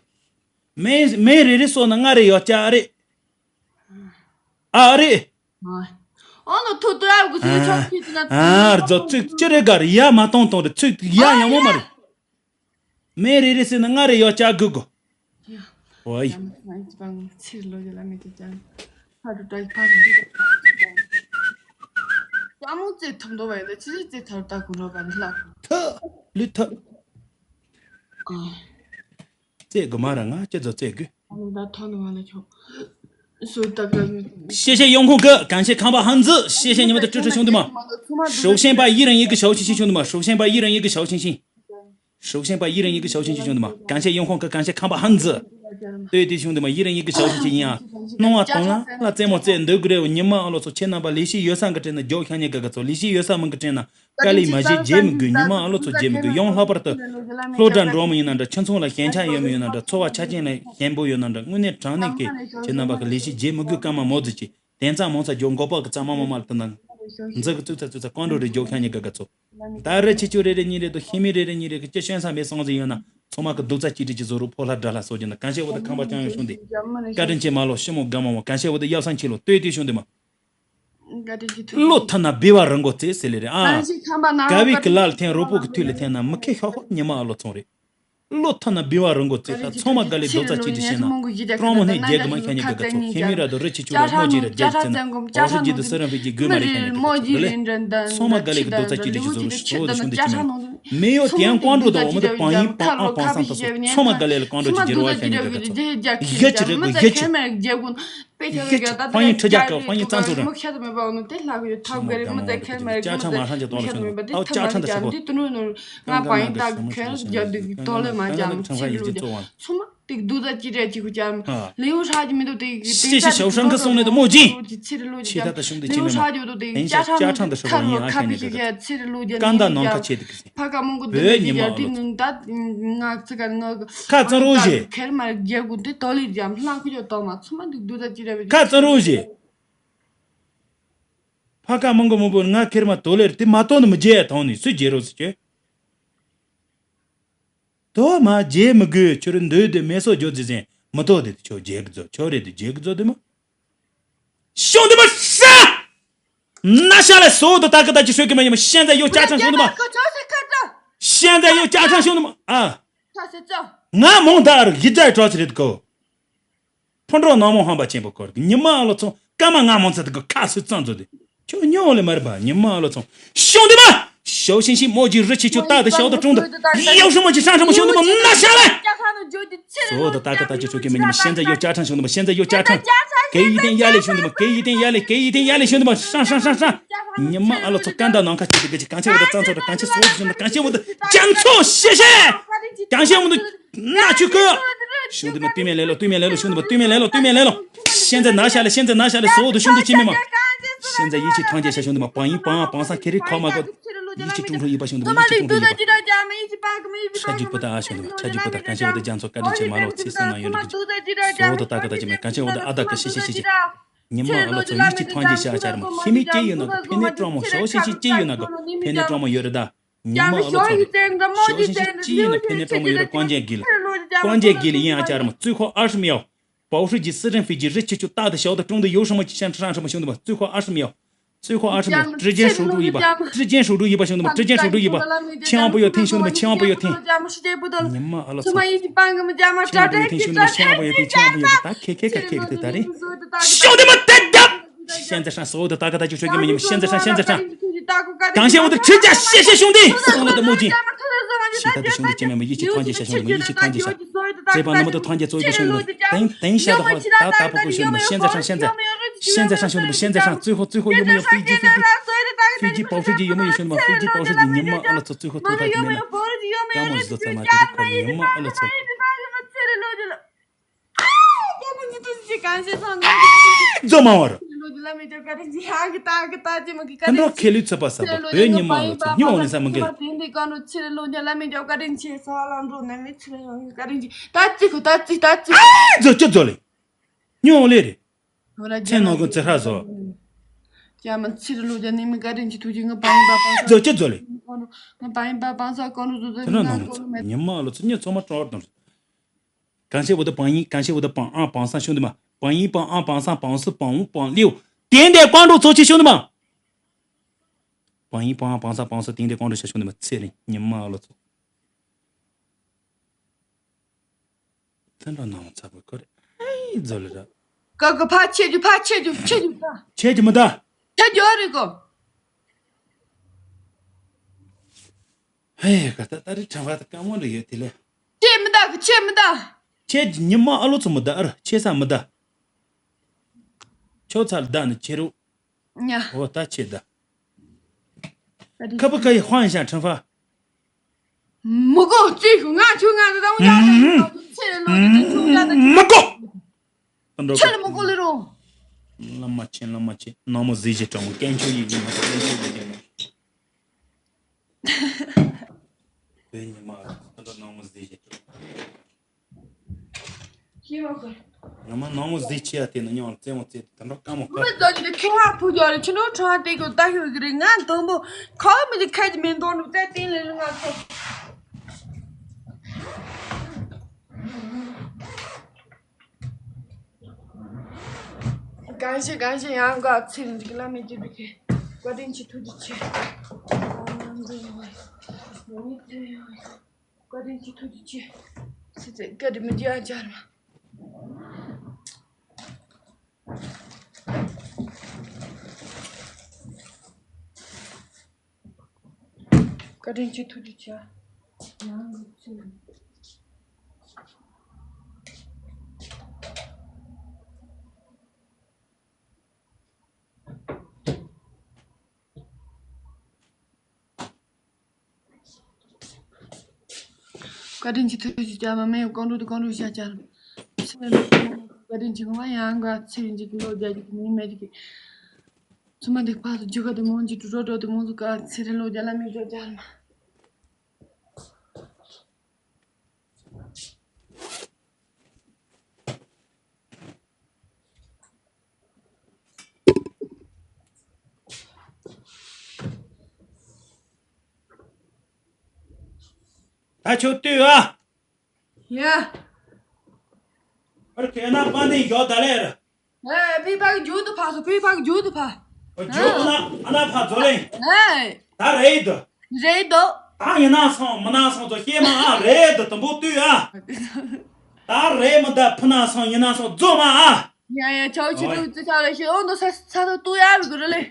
མེ་མེ་རེ་རེ་སོ་ན་ང་རེ་ཡོ་ཅག་རེད། ཨ་རེད། ཨ་ཨ་ནོ་ཐུ་ཏུ་ཨ་གུ་ཚེ་ཆོག་ཁི་ཏི་ན། ཨ་རྫོ་ཚིག་ཅི་རེ་གར་ཡ་མ་གཏོང་གཏོང་རེད་ཚིག་ཡ་ཡང་མོ་མ་རེད། མེ་རེ་རེ་སེ་ན་ང་རེ་ཡོ་ཅག་གུ་གོ། ཨོ་ཡ། ཚིར་ལོ་ཡ་ལ་མེ་ཏི་ཅང་། ཕ་རུ་ཏྲ་ཕ་རུ་ཏྲ། ཅ་མོ་ཙེ་ཐུམ་དོ་བ་ཡ་ལ་ཚིར་ཙེ་ཐར་ཏ་གུ་རོ་བ་ལ། ཐ། ལུ་ཐ། ཨ། བཙལ་དགོས་མ་ར་ང་ཅི་ཚོ་བཙལ་དགོས། ཨ་ནི་ད་ཐོ་ནི་མ་ལ་ཆོག་སུ་ད་ག་ནི། 谢谢永红哥，感谢康巴汉子，谢谢你们的支持，兄弟们。首先把一人一个小心心，兄弟们，首先把一人一个小心心。首先把一人一个小心心，兄弟们，感谢永红哥，感谢康巴汉子。对对，兄弟们，一人一个小心心啊！弄啊懂了，那怎么这都给我你们阿罗说，千万把联系有三个真的交响你哥哥做，联系有三门个真的。 དཀའ་ལས་མ་བྱེད་བརྗེད་མི་དགོས། ཉི་མ་ཨ་ལོ་ཚོ་བརྗེད་མི་དགོས། ཡང་ལྷག་པར་དུ་སློབ་གྲྭ་འགྲོ་མི་ཡིན་ན་འདྲ། ཁྱིམ་ཚང་ལ་ཞན་ཆ་ཡོད་མི་ཡིན་ན་འདྲ། འཚོ་བ་ཆ་རྐྱེན་ལ་ཞན་པོ་ཡོད་ན་འདྲ། དངོས་གནས་དྲང་གནས་ཀྱི་ཁྱེད་རྣམ་པ་གི་ལས་གཞི་བརྗེད་མི་དགོས། སྐར་མ་མོ་ཟིག་གི་དན་རྩ་མང་ཚ་རྒྱོ་མགོ་པག་གི་རྩ་མ་མ་མ་ལ་དུ་ན་འཛི་གི་བཙུགས་ཚ་བཙུགས་ཚ་བཀོད་འགྲོ་རེ་རྒྱོ་ཁྱ་ཉི་ག་ག་ཚོ། ད་རི་ཆི་ཆུ་རེ་རེ་གཉིས་རེ་དུ་ཤི་མི་རེ་རེ་གཉིས་རེ་གི་ཅི་ཤོན་ས་མེད་སོང་ཟིག་ཡོད་ན་ཚང་མ་གི་རྡོག་རྩ་གཅིག་སྒྲིལ་གྱི་བཟོ་རུ་ཕོ་ལྷ་དགྲ་ལྷ་སོགས་ཀྱི་ན་གང་བྱས་བོ་དུ་ཁང་པ་ཅང་ཡོད་བྱུང་སྟེ། བཀའ་དྲིན་ཆེ་མ་ལོ་ཤི་མོ་དགའ་མ་མོ་གང་བྱས་བོ་དུ་ཡབ་སང་ཁྱི་ལོ་ལྟོས་ཏེ་བྱུང་སྟེ་མ། བློ་ཐ་ན་བི་བ་རང་མགོ་བཙལ་ཟེར་ལེ་རེད་ཨ། དགའ་བའི་གི་ལ་ལ་ཐེན་རོ་པོ་གི་ཐུག་ལ་ཐེན་ན་མི་ཁེ་ཤོག་ཤོག་ཉི་མ་ཨ་ལོ་ཚོང་རེད། བློ་ཐ་ན་བི་བ་རང་མགོ་བཙལ་ད་ཚང་མ་དགའ་ལེ་རྡོག་རྩ་གཅིག་སྒྲིལ་བྱས་ན་ཀྲོང་མོ་ནས་རྒྱལ་གི་མ་ཁྱ་ཉི་ག་ག་ཚོ་ཁེ་མི་ར་དོ་རི་ཆི་ཆུ་ར་མོ་ཇི་ར་རྒྱལ་ཚན་ཨོ་ཧྲི་ཇི་དུ་སི་ར་ཕི་ཇི་གུ་མ་རེ་ཁྱ་ཉི་ག་ག་ཚོ་རེད། ཚང་མ་དགའ་ལེ་གི་རྡོག་རྩ་གཅིག་སྒྲིལ་གྱི་བཟོ་རུ་ཤོག་དུ་བྱུང་དུ་ཅི་མེད། མེ་ཡོ་དེ་ཡང་ཀོང་འགྲོ་དང་འོ་མི་དུ་བང་ཡིན་བང་ཨང་བང་སང་དུ་སོ་ཚང་མ་དགའ་ལེ་ལ་ཀོང་འགྲོ་གཅིག་སྒྱུར་བ་ཁྱ་ཉི་ག་ག་ཚོ་ཡ་ཅི་རེད་གོ་ཡ་ཅི། ཕ་ཡིན་ཁྲི་རྒྱ་ཁ་ཕ་ཡིན་རྩ་ཚོ་ར། ཅ་ཆང་མ་ཧྲང་ཅ་དོ་ལ་ཤོད་ཨའོ་ཅ་ཆང་ད་ཤོད་གོ། ང་པ་ཡིན་ད་ཁེར་རྒྱ་དུ་དོ་ལེ་མ་ཅང་ཚིག་རུ་རྒྱ། ཚང་མ་དེ་རྡོག་རྩ་གཅིག་རེད་ཅིག་ཁུ་ཅང་ལེའུ་ཧྲ་གི་མི་འདུག་དེ་ཤེ་ཤེ་ཞའོ་ཧྲང་གི་སོང་ནས་དུ་མོ་ཇི། ཚིག་རུ་ལུ་ཅི་ད་ད་ཤུང་དེ་ཅི་མེད་མ། ལེའུ་ཧྲ་གི་འདུག་དེ་ཅ་ཆང་ད་ཤོད་གོ་ཡིན་ཨ་ཁ་ཉི་ག་ག་ཚོ། ཚིག་རུ་ལུ་རྒྱ་ཀན་ད་ནང་ཁ་ཆེ་དུ་གི་ཟེ། ཕ་ཀ་མོང་གོ་བོད་ཉི་མ་ཨ་ལོ་ཚོ། ཁ་ཙང་རོ་ཞེ། ཁ་ཙང་རོ་ཞེ། ཕ་ཀ་མང་གོ་མོ་པོ་ང་ཁེར་མ་དོ་ལེར་དེ་མ་དོ་ནི་མི་རྒྱལ་ཐོང་ནི་སུ་རྒྱལ་རོ་སུ་ཅེ། དོ་མ་རྒྱལ་མི་དགོས་ཁྱོད་འདོད་དེ་མེ་སོ་རྒྱོ་ཙི་ཟན་མི་དོ་དེ་ཁྱོད་རྒྱལ་གི་ཛོ་ཁྱོད་རེད་དེ་རྒྱལ་གི་ཛོ་དེ་མ། ཤོང་དེ་མ་ཤ། ན་ཤ་ལ་སོ་དུ་ད་གི་ད་ཅི་ཤོད་གི་མ་ཡིན་མ་ཤན་ཛ་ཡོ་ཅ་ཆང་ཤོང་དུ་མ། ཤན་ཛ་ཡོ་ཅ་ཆང་ཤོང་དུ་མ་ཨ། ང་མོང་ད་རུ་ཡི་ཛ་གྲོགས་ཚི་རེད་གོ། ཕོ་འགྲོ་ནག་མོ་ཧམ་པ་ཆེན་པོ་སྐོར་གི་ཉི་མ་ཨ་ལོ་ཚོ་སྐར་མ་ང་མོང་ཚ་དུ་གི་ཁ་སུ་ཙང་ཛོ་དེ། ཁྱོད་སྨྱོ་ལེ་མར་བ་ཉི་མ་ཨ་ལོ་ཚོང་། ཞོག་འདི་མ། ཞའོ་ཞིང་ཞིང་མོ་ཇི་རི་ཆི་ཆུ་ཏག་ཏུ་ཞའོ་ཏུ་ཀྲུང་དུ། ཡའོ་ཧྲི་མོ་ཇི་ཧྲང་ཧྲི་མོ་ཞོག་འདི་མ་ན་ཤ་ལེ། སོ་ཏུ་ཏག་ཏག་ཅི་ཆོ་གི་མི་ཉི་མ་ཤན་ཛ་ཡོ་ཅ་ཁྲང་ཞོག་འདི་མ་ཤན་ཛ་ཡོ་ཅ་ཁྲང་། གེ་ཡི་ཏེན་ཡ་ལེ་ཞོག་འདི་མ་གེ་ཡི་ཏེན་ཡ་ལེ་གེ་ཡི་ཏེན་ཡ་ལེ་ཞོག་འདི་མ་ཧྲང་ཧྲང་ཧྲང་ཧྲང་། ཉི་མ་ཨ་ལོ་ཚོ་ཀན་ད་ནང་ཁ་ཆེ་དུ་གི་ཅི་གང་ཆེ་བོ་དུ་ཙང་ཚོ་དུ་གང་ཆེ་སོ་ཞོག་འདི་གང་ཆེ་བོ་དུ་རྒྱ་མཚོ་ཤེ་ཤེ། གང་ཆེ་བོ་དུ། ན་ཆུ་ཀོ། ཤུང་དུ་མ་བཏུས་མེད་ལེ་ལོ་བཏུས་མེད་ལེ་ལོ་ཤུང་དུ་མ་བཏུས་མེད་ལེ་ལོ་བཏུས་མེད་ལེ་ལོ། ཤན་ཛ་ན་ཤ་ལེ་ཤན་ཛ་ན་ཤ་ལེ་སོ་དུ་ཤུང་དུ་ཅི་མི་མ། ཤན་ཛ་ཡི་ཆི་ཐང་ཅེ་ཤ་ཤུང་དུ་མ་པང་ཡིན་པང་པང་སང་ཁེ་རི་ཁ་མ་གོ། ཡི་ཆི་ཀྲུང་ཀྲུང་ཡིན་པ་ཤུང་དུ་མ་ཡི་ཆི་ཀྲུང་ཀྲུང་ཡིན་པ། ཁྲ་རྒྱུག་པོ་ད་ཨ་ཤུང་དུ་མ་ཁྲ་རྒྱུག་པོ་ད་གང་ཤེས་བོ་ད་རྒྱ་མཚོ་བཀའ་དྲིན་ཆེ་མ་ལོ་ཚེ་སྲིད་ནང་ཡོད་རིགས་སོ་དུ་ད་ག་ད་ཅི་མེད་གང་ཤེས་བོ་ད་ཨ་ད་ག་ཤི་ཤི་ཤི་ཤི། ཉི་མ་ཨ་ལོ་ཚོ་ཡི་ཆི་ཐང་ཅེ་ཤ་ཨ་ཅར་མ་ཤི་མི་ཅི་ཡོད་ན་ག་ཕེ་ནེ་ཀྲོ་མོ་ཤོ་ཤི་ཤི་ཅི་ཡོད་ན་ག་ཕེ་ནེ་ཀྲོ་མོ་ཡོད་རེད་ད། ཉི་མ་ཨ་ལོ་ཚོ་རེད། ཞའོ་ཞིང་ཞིང་ཅི་ཡིན་ན་ཕན་ནི་ཀྲོང་མོ་ཡོད་རེད། ཀོང་ཅན་གིལ། ཀོང་ཅན་གིལ་ཡིན་ཨ་ཅར་མ་ཙུའི་ཁོ་ཨར་ཧྲི་མི་ཡའོ། པའོ་ཧྲི་ཇི་སི་རིན་ཧྥི་ཇི་རི་ཆི་ཆུ་ཏག་ཏུ་ཞའོ་ཏུ་ཀྲུང་དུ་ཡོ་ཧྲི་མོ་ཅི་ཤན་ཧྲང་ཧྲི་མ་ཤུང་དུ་མ་ཙུའི་ཁོ་ཨར་ཧྲི་མི་ཡའོ། ཙུའི་ཁོ་ཨར་ཧྲི་མི་ཡའོ། ཀྲི་ཅན་ཧྲུའུ་ཀྲུའུ་ཡིན་པ་ཀྲི་ཅན་ཧྲུའུ་ཀྲུའུ་ཡིན་པ་ཤུང་དུ་མ་ཀྲི་ཅན་ཧྲུའུ་ཀྲུའུ་ཡིན་པ། ཆེ་ཝང་པོ་ཡོད་ཐེངས་ཤུང་དུ་མ་ཆེ་ཝང་པོ་ཡོད་ཐེངས། ཉི་མ་ཨ་ལོ་ཚོ། ཆེ་ཝང་པོ་ཡོད་ཐེངས་ཤུང་དུ་མ་ཆེ་ཝང་པོ་ཡོད་ཐེངས་ཆེ་ཝང་པོ་ཡོད་ཐེངས་ད་ཁེ་ཁེ་ཁ་ཁེ་གི་དེ་ད་རེད། ཤུང་དུ་མ་དེ་རྒྱབ། ཤན་ཛ་ཧྲང་སོ་དུ་ད་ག་ད་ཅུ་ཆོད་ཀྱི་མི་ཉིམ་ཤན་ཛ་ཧྲང་ཤན་ཛ་ཧྲང་། གང་ཤེས་འོ་དུ་ཁྲི་བརྒྱ་ཤེས་ཤེས་ཤུང་དུ་སོང་ལ་དུ་མོ་ཅི། ཤི་ད་དུ་ཤུང་དུ་ཅི་མེད་མ་ཡིད་ཆེས་ཐང་ཅེ་ཤ་ཤུང་དུ་མ་ཡིད་ཆེས་ཐང་ཅེ་ཤ། ཙེ་པ་ན་མ་དུ་ཐང་ཅེ་ཙོ་ཡི་ཤུང་དུ་མ་ཏེང་ཏེང་ཤ་དུ་ཧོ་ད་ད་པོ་ཀུ་ཤུང་དུ་མ་ཤན་ཛ་ཧྲང་ཤན་ཛ། ཤན་ཛ་ཧྲང་ཤུང་དུ་མ་ཤན་ཛ་ཧྲང་ཙུའི་ཧོ་ཙུའི་ཧོ་ཡོ་མོ་ཡོ་ཧྥི་ཇི་ཧྥི་ཇི། ཧྥི་ཇི་པའོ་ཧྥི་ཇི་ཡོ་མོ་ཡོ་ཤུང་དུ་མ་ཧྥི་ཇི་པའོ་ཧྥི་ཇི་ཉི་མ་ཨ་ལོ་ཚོ་ཙུའི་ཧོ་ཐོ་ཐ་ཀི་མེད་ན། ཀ་མོ་ཟི་ཙོ་ཙ་མ་དུ་རི་ཁོ་ཉི་མ་ཨ་ལོ་ཚོ། རྫོགས་མ་བར། ཁ་འགྲོ་ཁེ་ལུས་ཚོད་པ་ཟབ་པོ་བོད་ཉི་མ་ལ་ཚོ་སྨྱོ་ནི་ས་མི་འགལ། རྫོགས་ཀྱི་རྫོགས་ལེ། སྨྱོ་ལེ་རེད། རྫོགས་ཀྱི་རྫོགས་ལེ། ཉི་མ་ལ་ཚོ་སྨྱོ་ཚོད་མ་སྤྲོ་བར་དང་། གང་ཤེས་བོ་དེ་པང་ཡིན། གང་ཤེས་བོ་དེ་པང་ཨང་པང་སང་ཤུང་དུ་མ། པང་ཡིན་པང་ཨང་པང་སང་པང་སུ་པང་འུ་པང་ལེའུ། དེ་འདྲའི་ཀོང་ཀྲུག་ཚོ་ཆེ་ཤུང་དུ་མ། པང་ཡིན་པང་ཨང་པང་སང་པང་སུ་དེ་འདྲའི་ཀོང་ཀྲུག་ཆེ་ཤུང་དུ་མ་ཚེ་རིང་ཉི་མ་ཨ་ལོ་ཚོ། ཚན་པ་ནང་ཚ་པོ་ཁོ་རེ་ཨེ་ཛོ་ལེ་ར། ཀ་ཀ་ཕ་ཆེ་རྒྱུ་ཕ་ཆེ་རྒྱུ་ཆེ་རྒྱུ་ཕ། ཆེ་རྒྱུ་མི་ད། ཆེ་རྒྱུ་ཨ་རེ་གོ། ཧེ་ག་ད་ད་རེ་ཁྲམ་བ་ད་ཀ་མོ་རེ་ཡོད་དེ་ལེ། ཆེ་མི་ད་གི་ཆེ་མི་ད། ཆེ་རྒྱུ་ཉི་མ་ཨ་ལོ་ཚོ་མི་ད་ཨ་ར་ཆེ་ས་མི་ད། ཆོ་ཚ་ལ་ད་ནི་ཆེ་རུ། ཉ། འོ་ད་ཆེ་ད། ཁ་པུ་ཁ་ཡི་ཧོན་ཤ་ཁྲམ་བ། མི་གོ་ཅི་ཤུ་ང་ཆུ་ང་ད་ད་ང་ཡ་ད་ཆེ་ལོ་ཆུ་ཡ་ད་མི་གོ། ཆེ་ལ་མི་གོ་ལེ་རོ། བླ་མ་ཆེ་བླ་མ་ཆེ་ནག་མོ་ཟིག་ཅེས་དྲང་མོ་སྐད་ཆོ་ཡི་ཡིན་མ་སྐད་ཆོ་ཡི་ཡིན་མ། བོད་ཉི་མ་ད་ལྟ་ནག་མོ་ཟིག་ཅེས་དྲང་མོ། ཤེས་མ་གོ། ང་མ་ནག་མོ་ཟིག་ཆེ་ཡ་དེ་ན་ཉང་རྩེ་མོ་རྩེ་དེ་འདྲ་དཀའ་མོ་དཀའ། མི་ཟ་གི་དེ་ཁེ་བ་ཕུ་རྒྱག་རེ་ཆུ་ནོར་ཁྲང་དེ་གོ་ད་ཤོད་གི་རེད། ང་དང་པོ་ཁ་བ་མི་དེ་ཁ་གི་མེ་འདོང་ནུབ་ཏེ་ཏིང་ལེ་ལེ་ང་ཚོ། གང་ཤེས་གང་ཤེས་ཡང་ག་ཚིག་འཇིག་ལ་མི་འཇིག་པའི་ཁེ། བཀའ་དྲིན་ཆེ་ཐུགས་རྗེ་ཆེ། བཀའ་དྲིན་ཆེ་ཐུགས་རྗེ་ཆེ། ཚིག་ཚིག་བཀའ་དྲིན་མི་འཇིག་ཨ་ཅར་མ། བཀའ་དྲིན་ཆེ་ཐུགས་རྗེ་ཆེ། ཡང་གི་ཚུལ། བཀའ་དྲིན་ཆེ་ཐུགས་རྗེ་ཆེ། མ་མེད་ཀོང་ཀྲུག་ཏུ་ཀོང་ཀྲུག་ཤ་ཅར། ཚེ་ལ་བཀའ་དྲིན་ཆེ་གོ་མ་ཡང་ག་ཚེ་རིང་ཅིག་གི་ལོ་བརྒྱ་ཅིག་གི་ཉིན་མེད་ཅིག་གི། ཚུ་མ་འདི་ཕ་སུ་ཇུ་ག་དུ་མོང་ཅིག་ཏུ་རོ་འགྲོ་དུ་མོང་སུ་ག་ཚེ་རིང་ལོ་བརྒྱ་ལ་མི་འགྲོ་ཅར་མ། ད་ཁྱོད་ལྟོས་ཨ། ཡ། ཨར་ཁེ་ན་པ་ནི་ཡོད་ད་ལེ་ར། ཨེ་ཕི་ཕ་གི་རྒྱུ་དུ་ཕ་སོ་ཕི་ཕ་གི་རྒྱུ་དུ་ཕ། ཨོ་རྒྱུ་ཨ་ན་ཨ་ན་ཕ་ཛོ་ལེ། ཨེ། ད་རེད་དུ། རེད་དོ། ད་ཡིན་ན་སོང་མི་ན་སོང་ཛོ་ཤེས་མ་ཨ་རེད་དུ་དུམ་བུ་ལྟོས་ཨ། ད་རེད་མི་ད་ཕུ་ན་སོང་ཡིན་ན་སོང་ཛོ་མ་ཨ། ཡ་ཡ་ཆའོ་ཆི་ཨོ་ཏུ་ཙི་ཆ་ལ་ཤི་ཨོ་ནོ་ས་ས་ཐོ་ཏུ་ཡ་རུ་གུ་རུ་ལེ།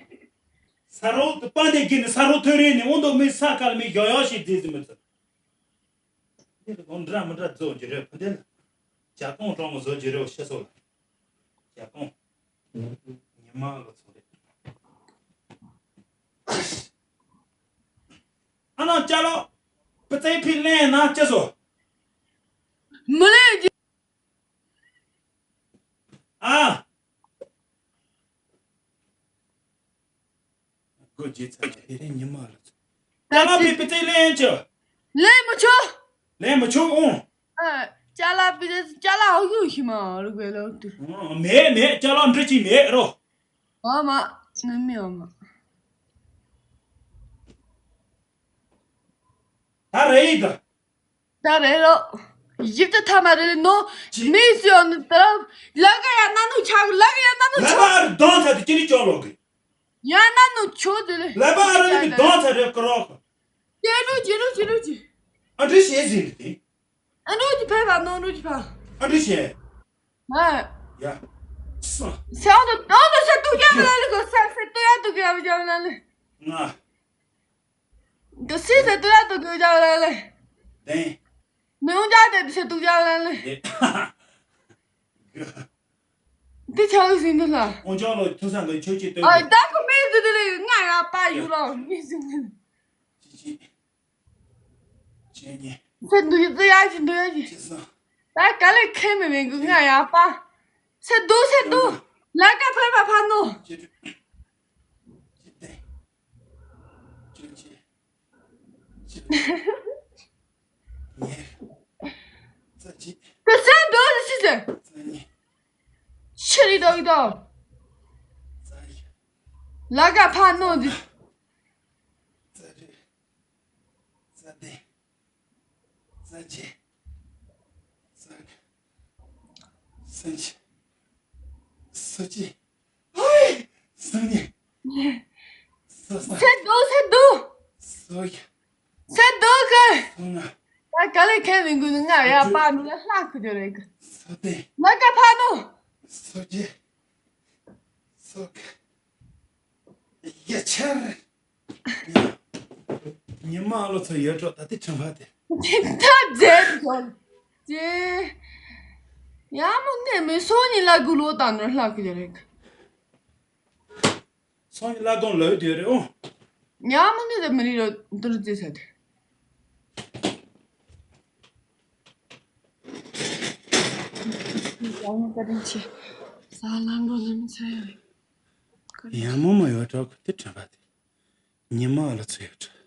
ས་རོ་དུ་པང་དེ་གི་ནི་ས་རོ་ཐོན་རེ་ནི་འོང་དོ་མི་ས་ཁ་ལ་མི་ཡོ་ཡོ་ཞིག་རྫི་རྫི་མི་ཚུ། འདི་ལ་གོང་འདྲ་མི་འདྲ་རྫོགས་ཀྱི་རེད། ཕུ་དེ་ལ་ཇ་ཀོང་གྲོང་མོ་བཟོ་གྱི་རེད། ཤི་སོ་ལ་ཇ་ཀོང་ཉི་མ་ལོ་ཚོ་རེད། ཨ་ནང་ཅ་ལོ། པི་ཙེ་ཕི་ལེན་ན་ཅི་བཟོ། མི་ལེན་རྒྱུ། ཨ། སྒོ་འབྱེད་ཚར་གྱི་དེ་རིང་ཉི་མ་ལ་ཚོ། ད་ཅ་ལག་ཅི། པི་པི་ཙེ་ལེན་ཅི། ལེན་མི་ཆོག་ལེན་མི་ཆོག་ཨོ། ཨ། ཅ་ལག་པི་ཙེ་ཅ་ལག་ཧོ་ཡུ་ཤི་མ་རུ་གེ་ལོ་ཏུ། ཨོ། མེད་མེད། ཅ་ལག་འདྲི་ཅི་མེད་རོ། ཨ་མ། ནི་མི་ཨ་མ། ད་རེད་ད། ད་རེད་རོ། ཡིབ་ཏུ་ཐ་མ་རེད་ལེ་ནོ། ཅི། མི་སུ་ཡོང་ནི་ད་ར། ལ་ཀ་ཡ་ན་ནུ་ཆ་གི་ལ་ཀ་ཡ་ན་ནུ་ལ་ཆ། པ་རི་གདོང་ཚ་དེ་ཅི་ནི་ཅོ་ལོ་གི། ཡ་ན་ནུ་ཆོ་དེ་ལེ། ལ་པ་ཨ་ར་ནི་གི་གདོང་ཚ་རེད་ཀ་རོ། ཅི་རུ་ཅི་རུ་ཅི་རུ་ཅི། ཨ་འདྲི་ཤེས་ཟིན་ཏེ། ཨ་འདྲི་ཅི་ཕེ་བ་ནོ་འདྲི་ཅི་ཕ། ཨ་འདྲི་ཤེས། ཧ། ཡ། སོ། སེ་འོ་དོ་འོ་དོ་སེ་ཏུ་ཡ་ལ་ལེ་གོ་སེ་སེ་ཏུ་ཡ་ཏུ་གི་ཡ་ལ་ལེ། ང་། ག་སི་ཟེར་དུ་ཡ་དུ་གི་ཡ་ལ་ལེ། དེ། མི་འོང་ཅག་དེ་ཟེར་དུ་ཡ་ལ་ལེ། དེ། དེ་ཆགས་ཟིན་དུ་ལ། འོང་ཅག་ལོ་ཐུག་སང་གི་ཆོས་ཅི་སྟོན་ཨ་གི། ད་ཁོ་མེད་དུ་དེ་ལེ་ང་ཡ་པ་ཡུ་རོ་མི་ཟིན་དུ། ཅི་ཅི། ཅི་ཉི། ཟེར་དུ་ཡི་དུ་ཡ་ཅི་དུ་ཡ་ཅི། ཅི་སང་། ད་ག་ལེ་ཁེ་མི་མེད་གི་ང་ཡ་པ། ཟེར་དུ་ཟེར་དུ། ལ་ཀ་ཕེ་པ་ཕ་ནོ། ཅི་དུ། ཅི་དེ། ཅི་ཅི། ཅི། ཉེ། ཙ་ཅི། དེ་ཟེར་འདོད་ཟེར་ཤི་ཟེར། ཙ་ཉི། ཤི་རི་དོ་གི་དོ། ཙ་ཡི། ལ་ཀ་ཕ་ནོ་འདི། ཙ་རི། ཙ་དེ། ཙ་ཅི། ཙ་གི། ཙ་ཅི། ཙ་ཅི། ཧོའི། ཙ་ཉི། ཙ་སང་། ཟེར་འདུག་ཟེར་འདུག་ཙ་ཡི། ཟེར་འདུག་གི། ཙ་ང་། ད་ག་ལེ་ཁེ་མི་དགོས་ནི་ང་ཡ་པ་ནི་ལ་ལྷག་གི་རེད་གི། ཙ་དེ། ལ་ཀ་ཕ་ནོ། ཙ་ཅི། ཙ་གི། ཡ་ཆར། ཉི་མ་ཨ་ལོ་ཚོ་ཡོད་འགྲོ་ད་དེ་དྲན་པ་དེ། ད་རྫས་འགྲོ། ཅེ། ཡ་མོ་ནས་མི་སོ་ཉི་ལ་དགུ་ལོ་དང་ནོར་ལྷག་གི་རེད། སོ་ཉི་ལ་དགོང་ལོས་དེ་རེད་ཨོ། ཡ་མོ་ནས་ད་མི་རིགས་རོ་འདུར་རྫས་ས་དེ། ཡ་མོ་མ་ཡོད་འགྲོ་གི་དེ་དྲན་པ་དེ། ཉི་མ་ལ་ཚོ་ཡོད་འགྲོ།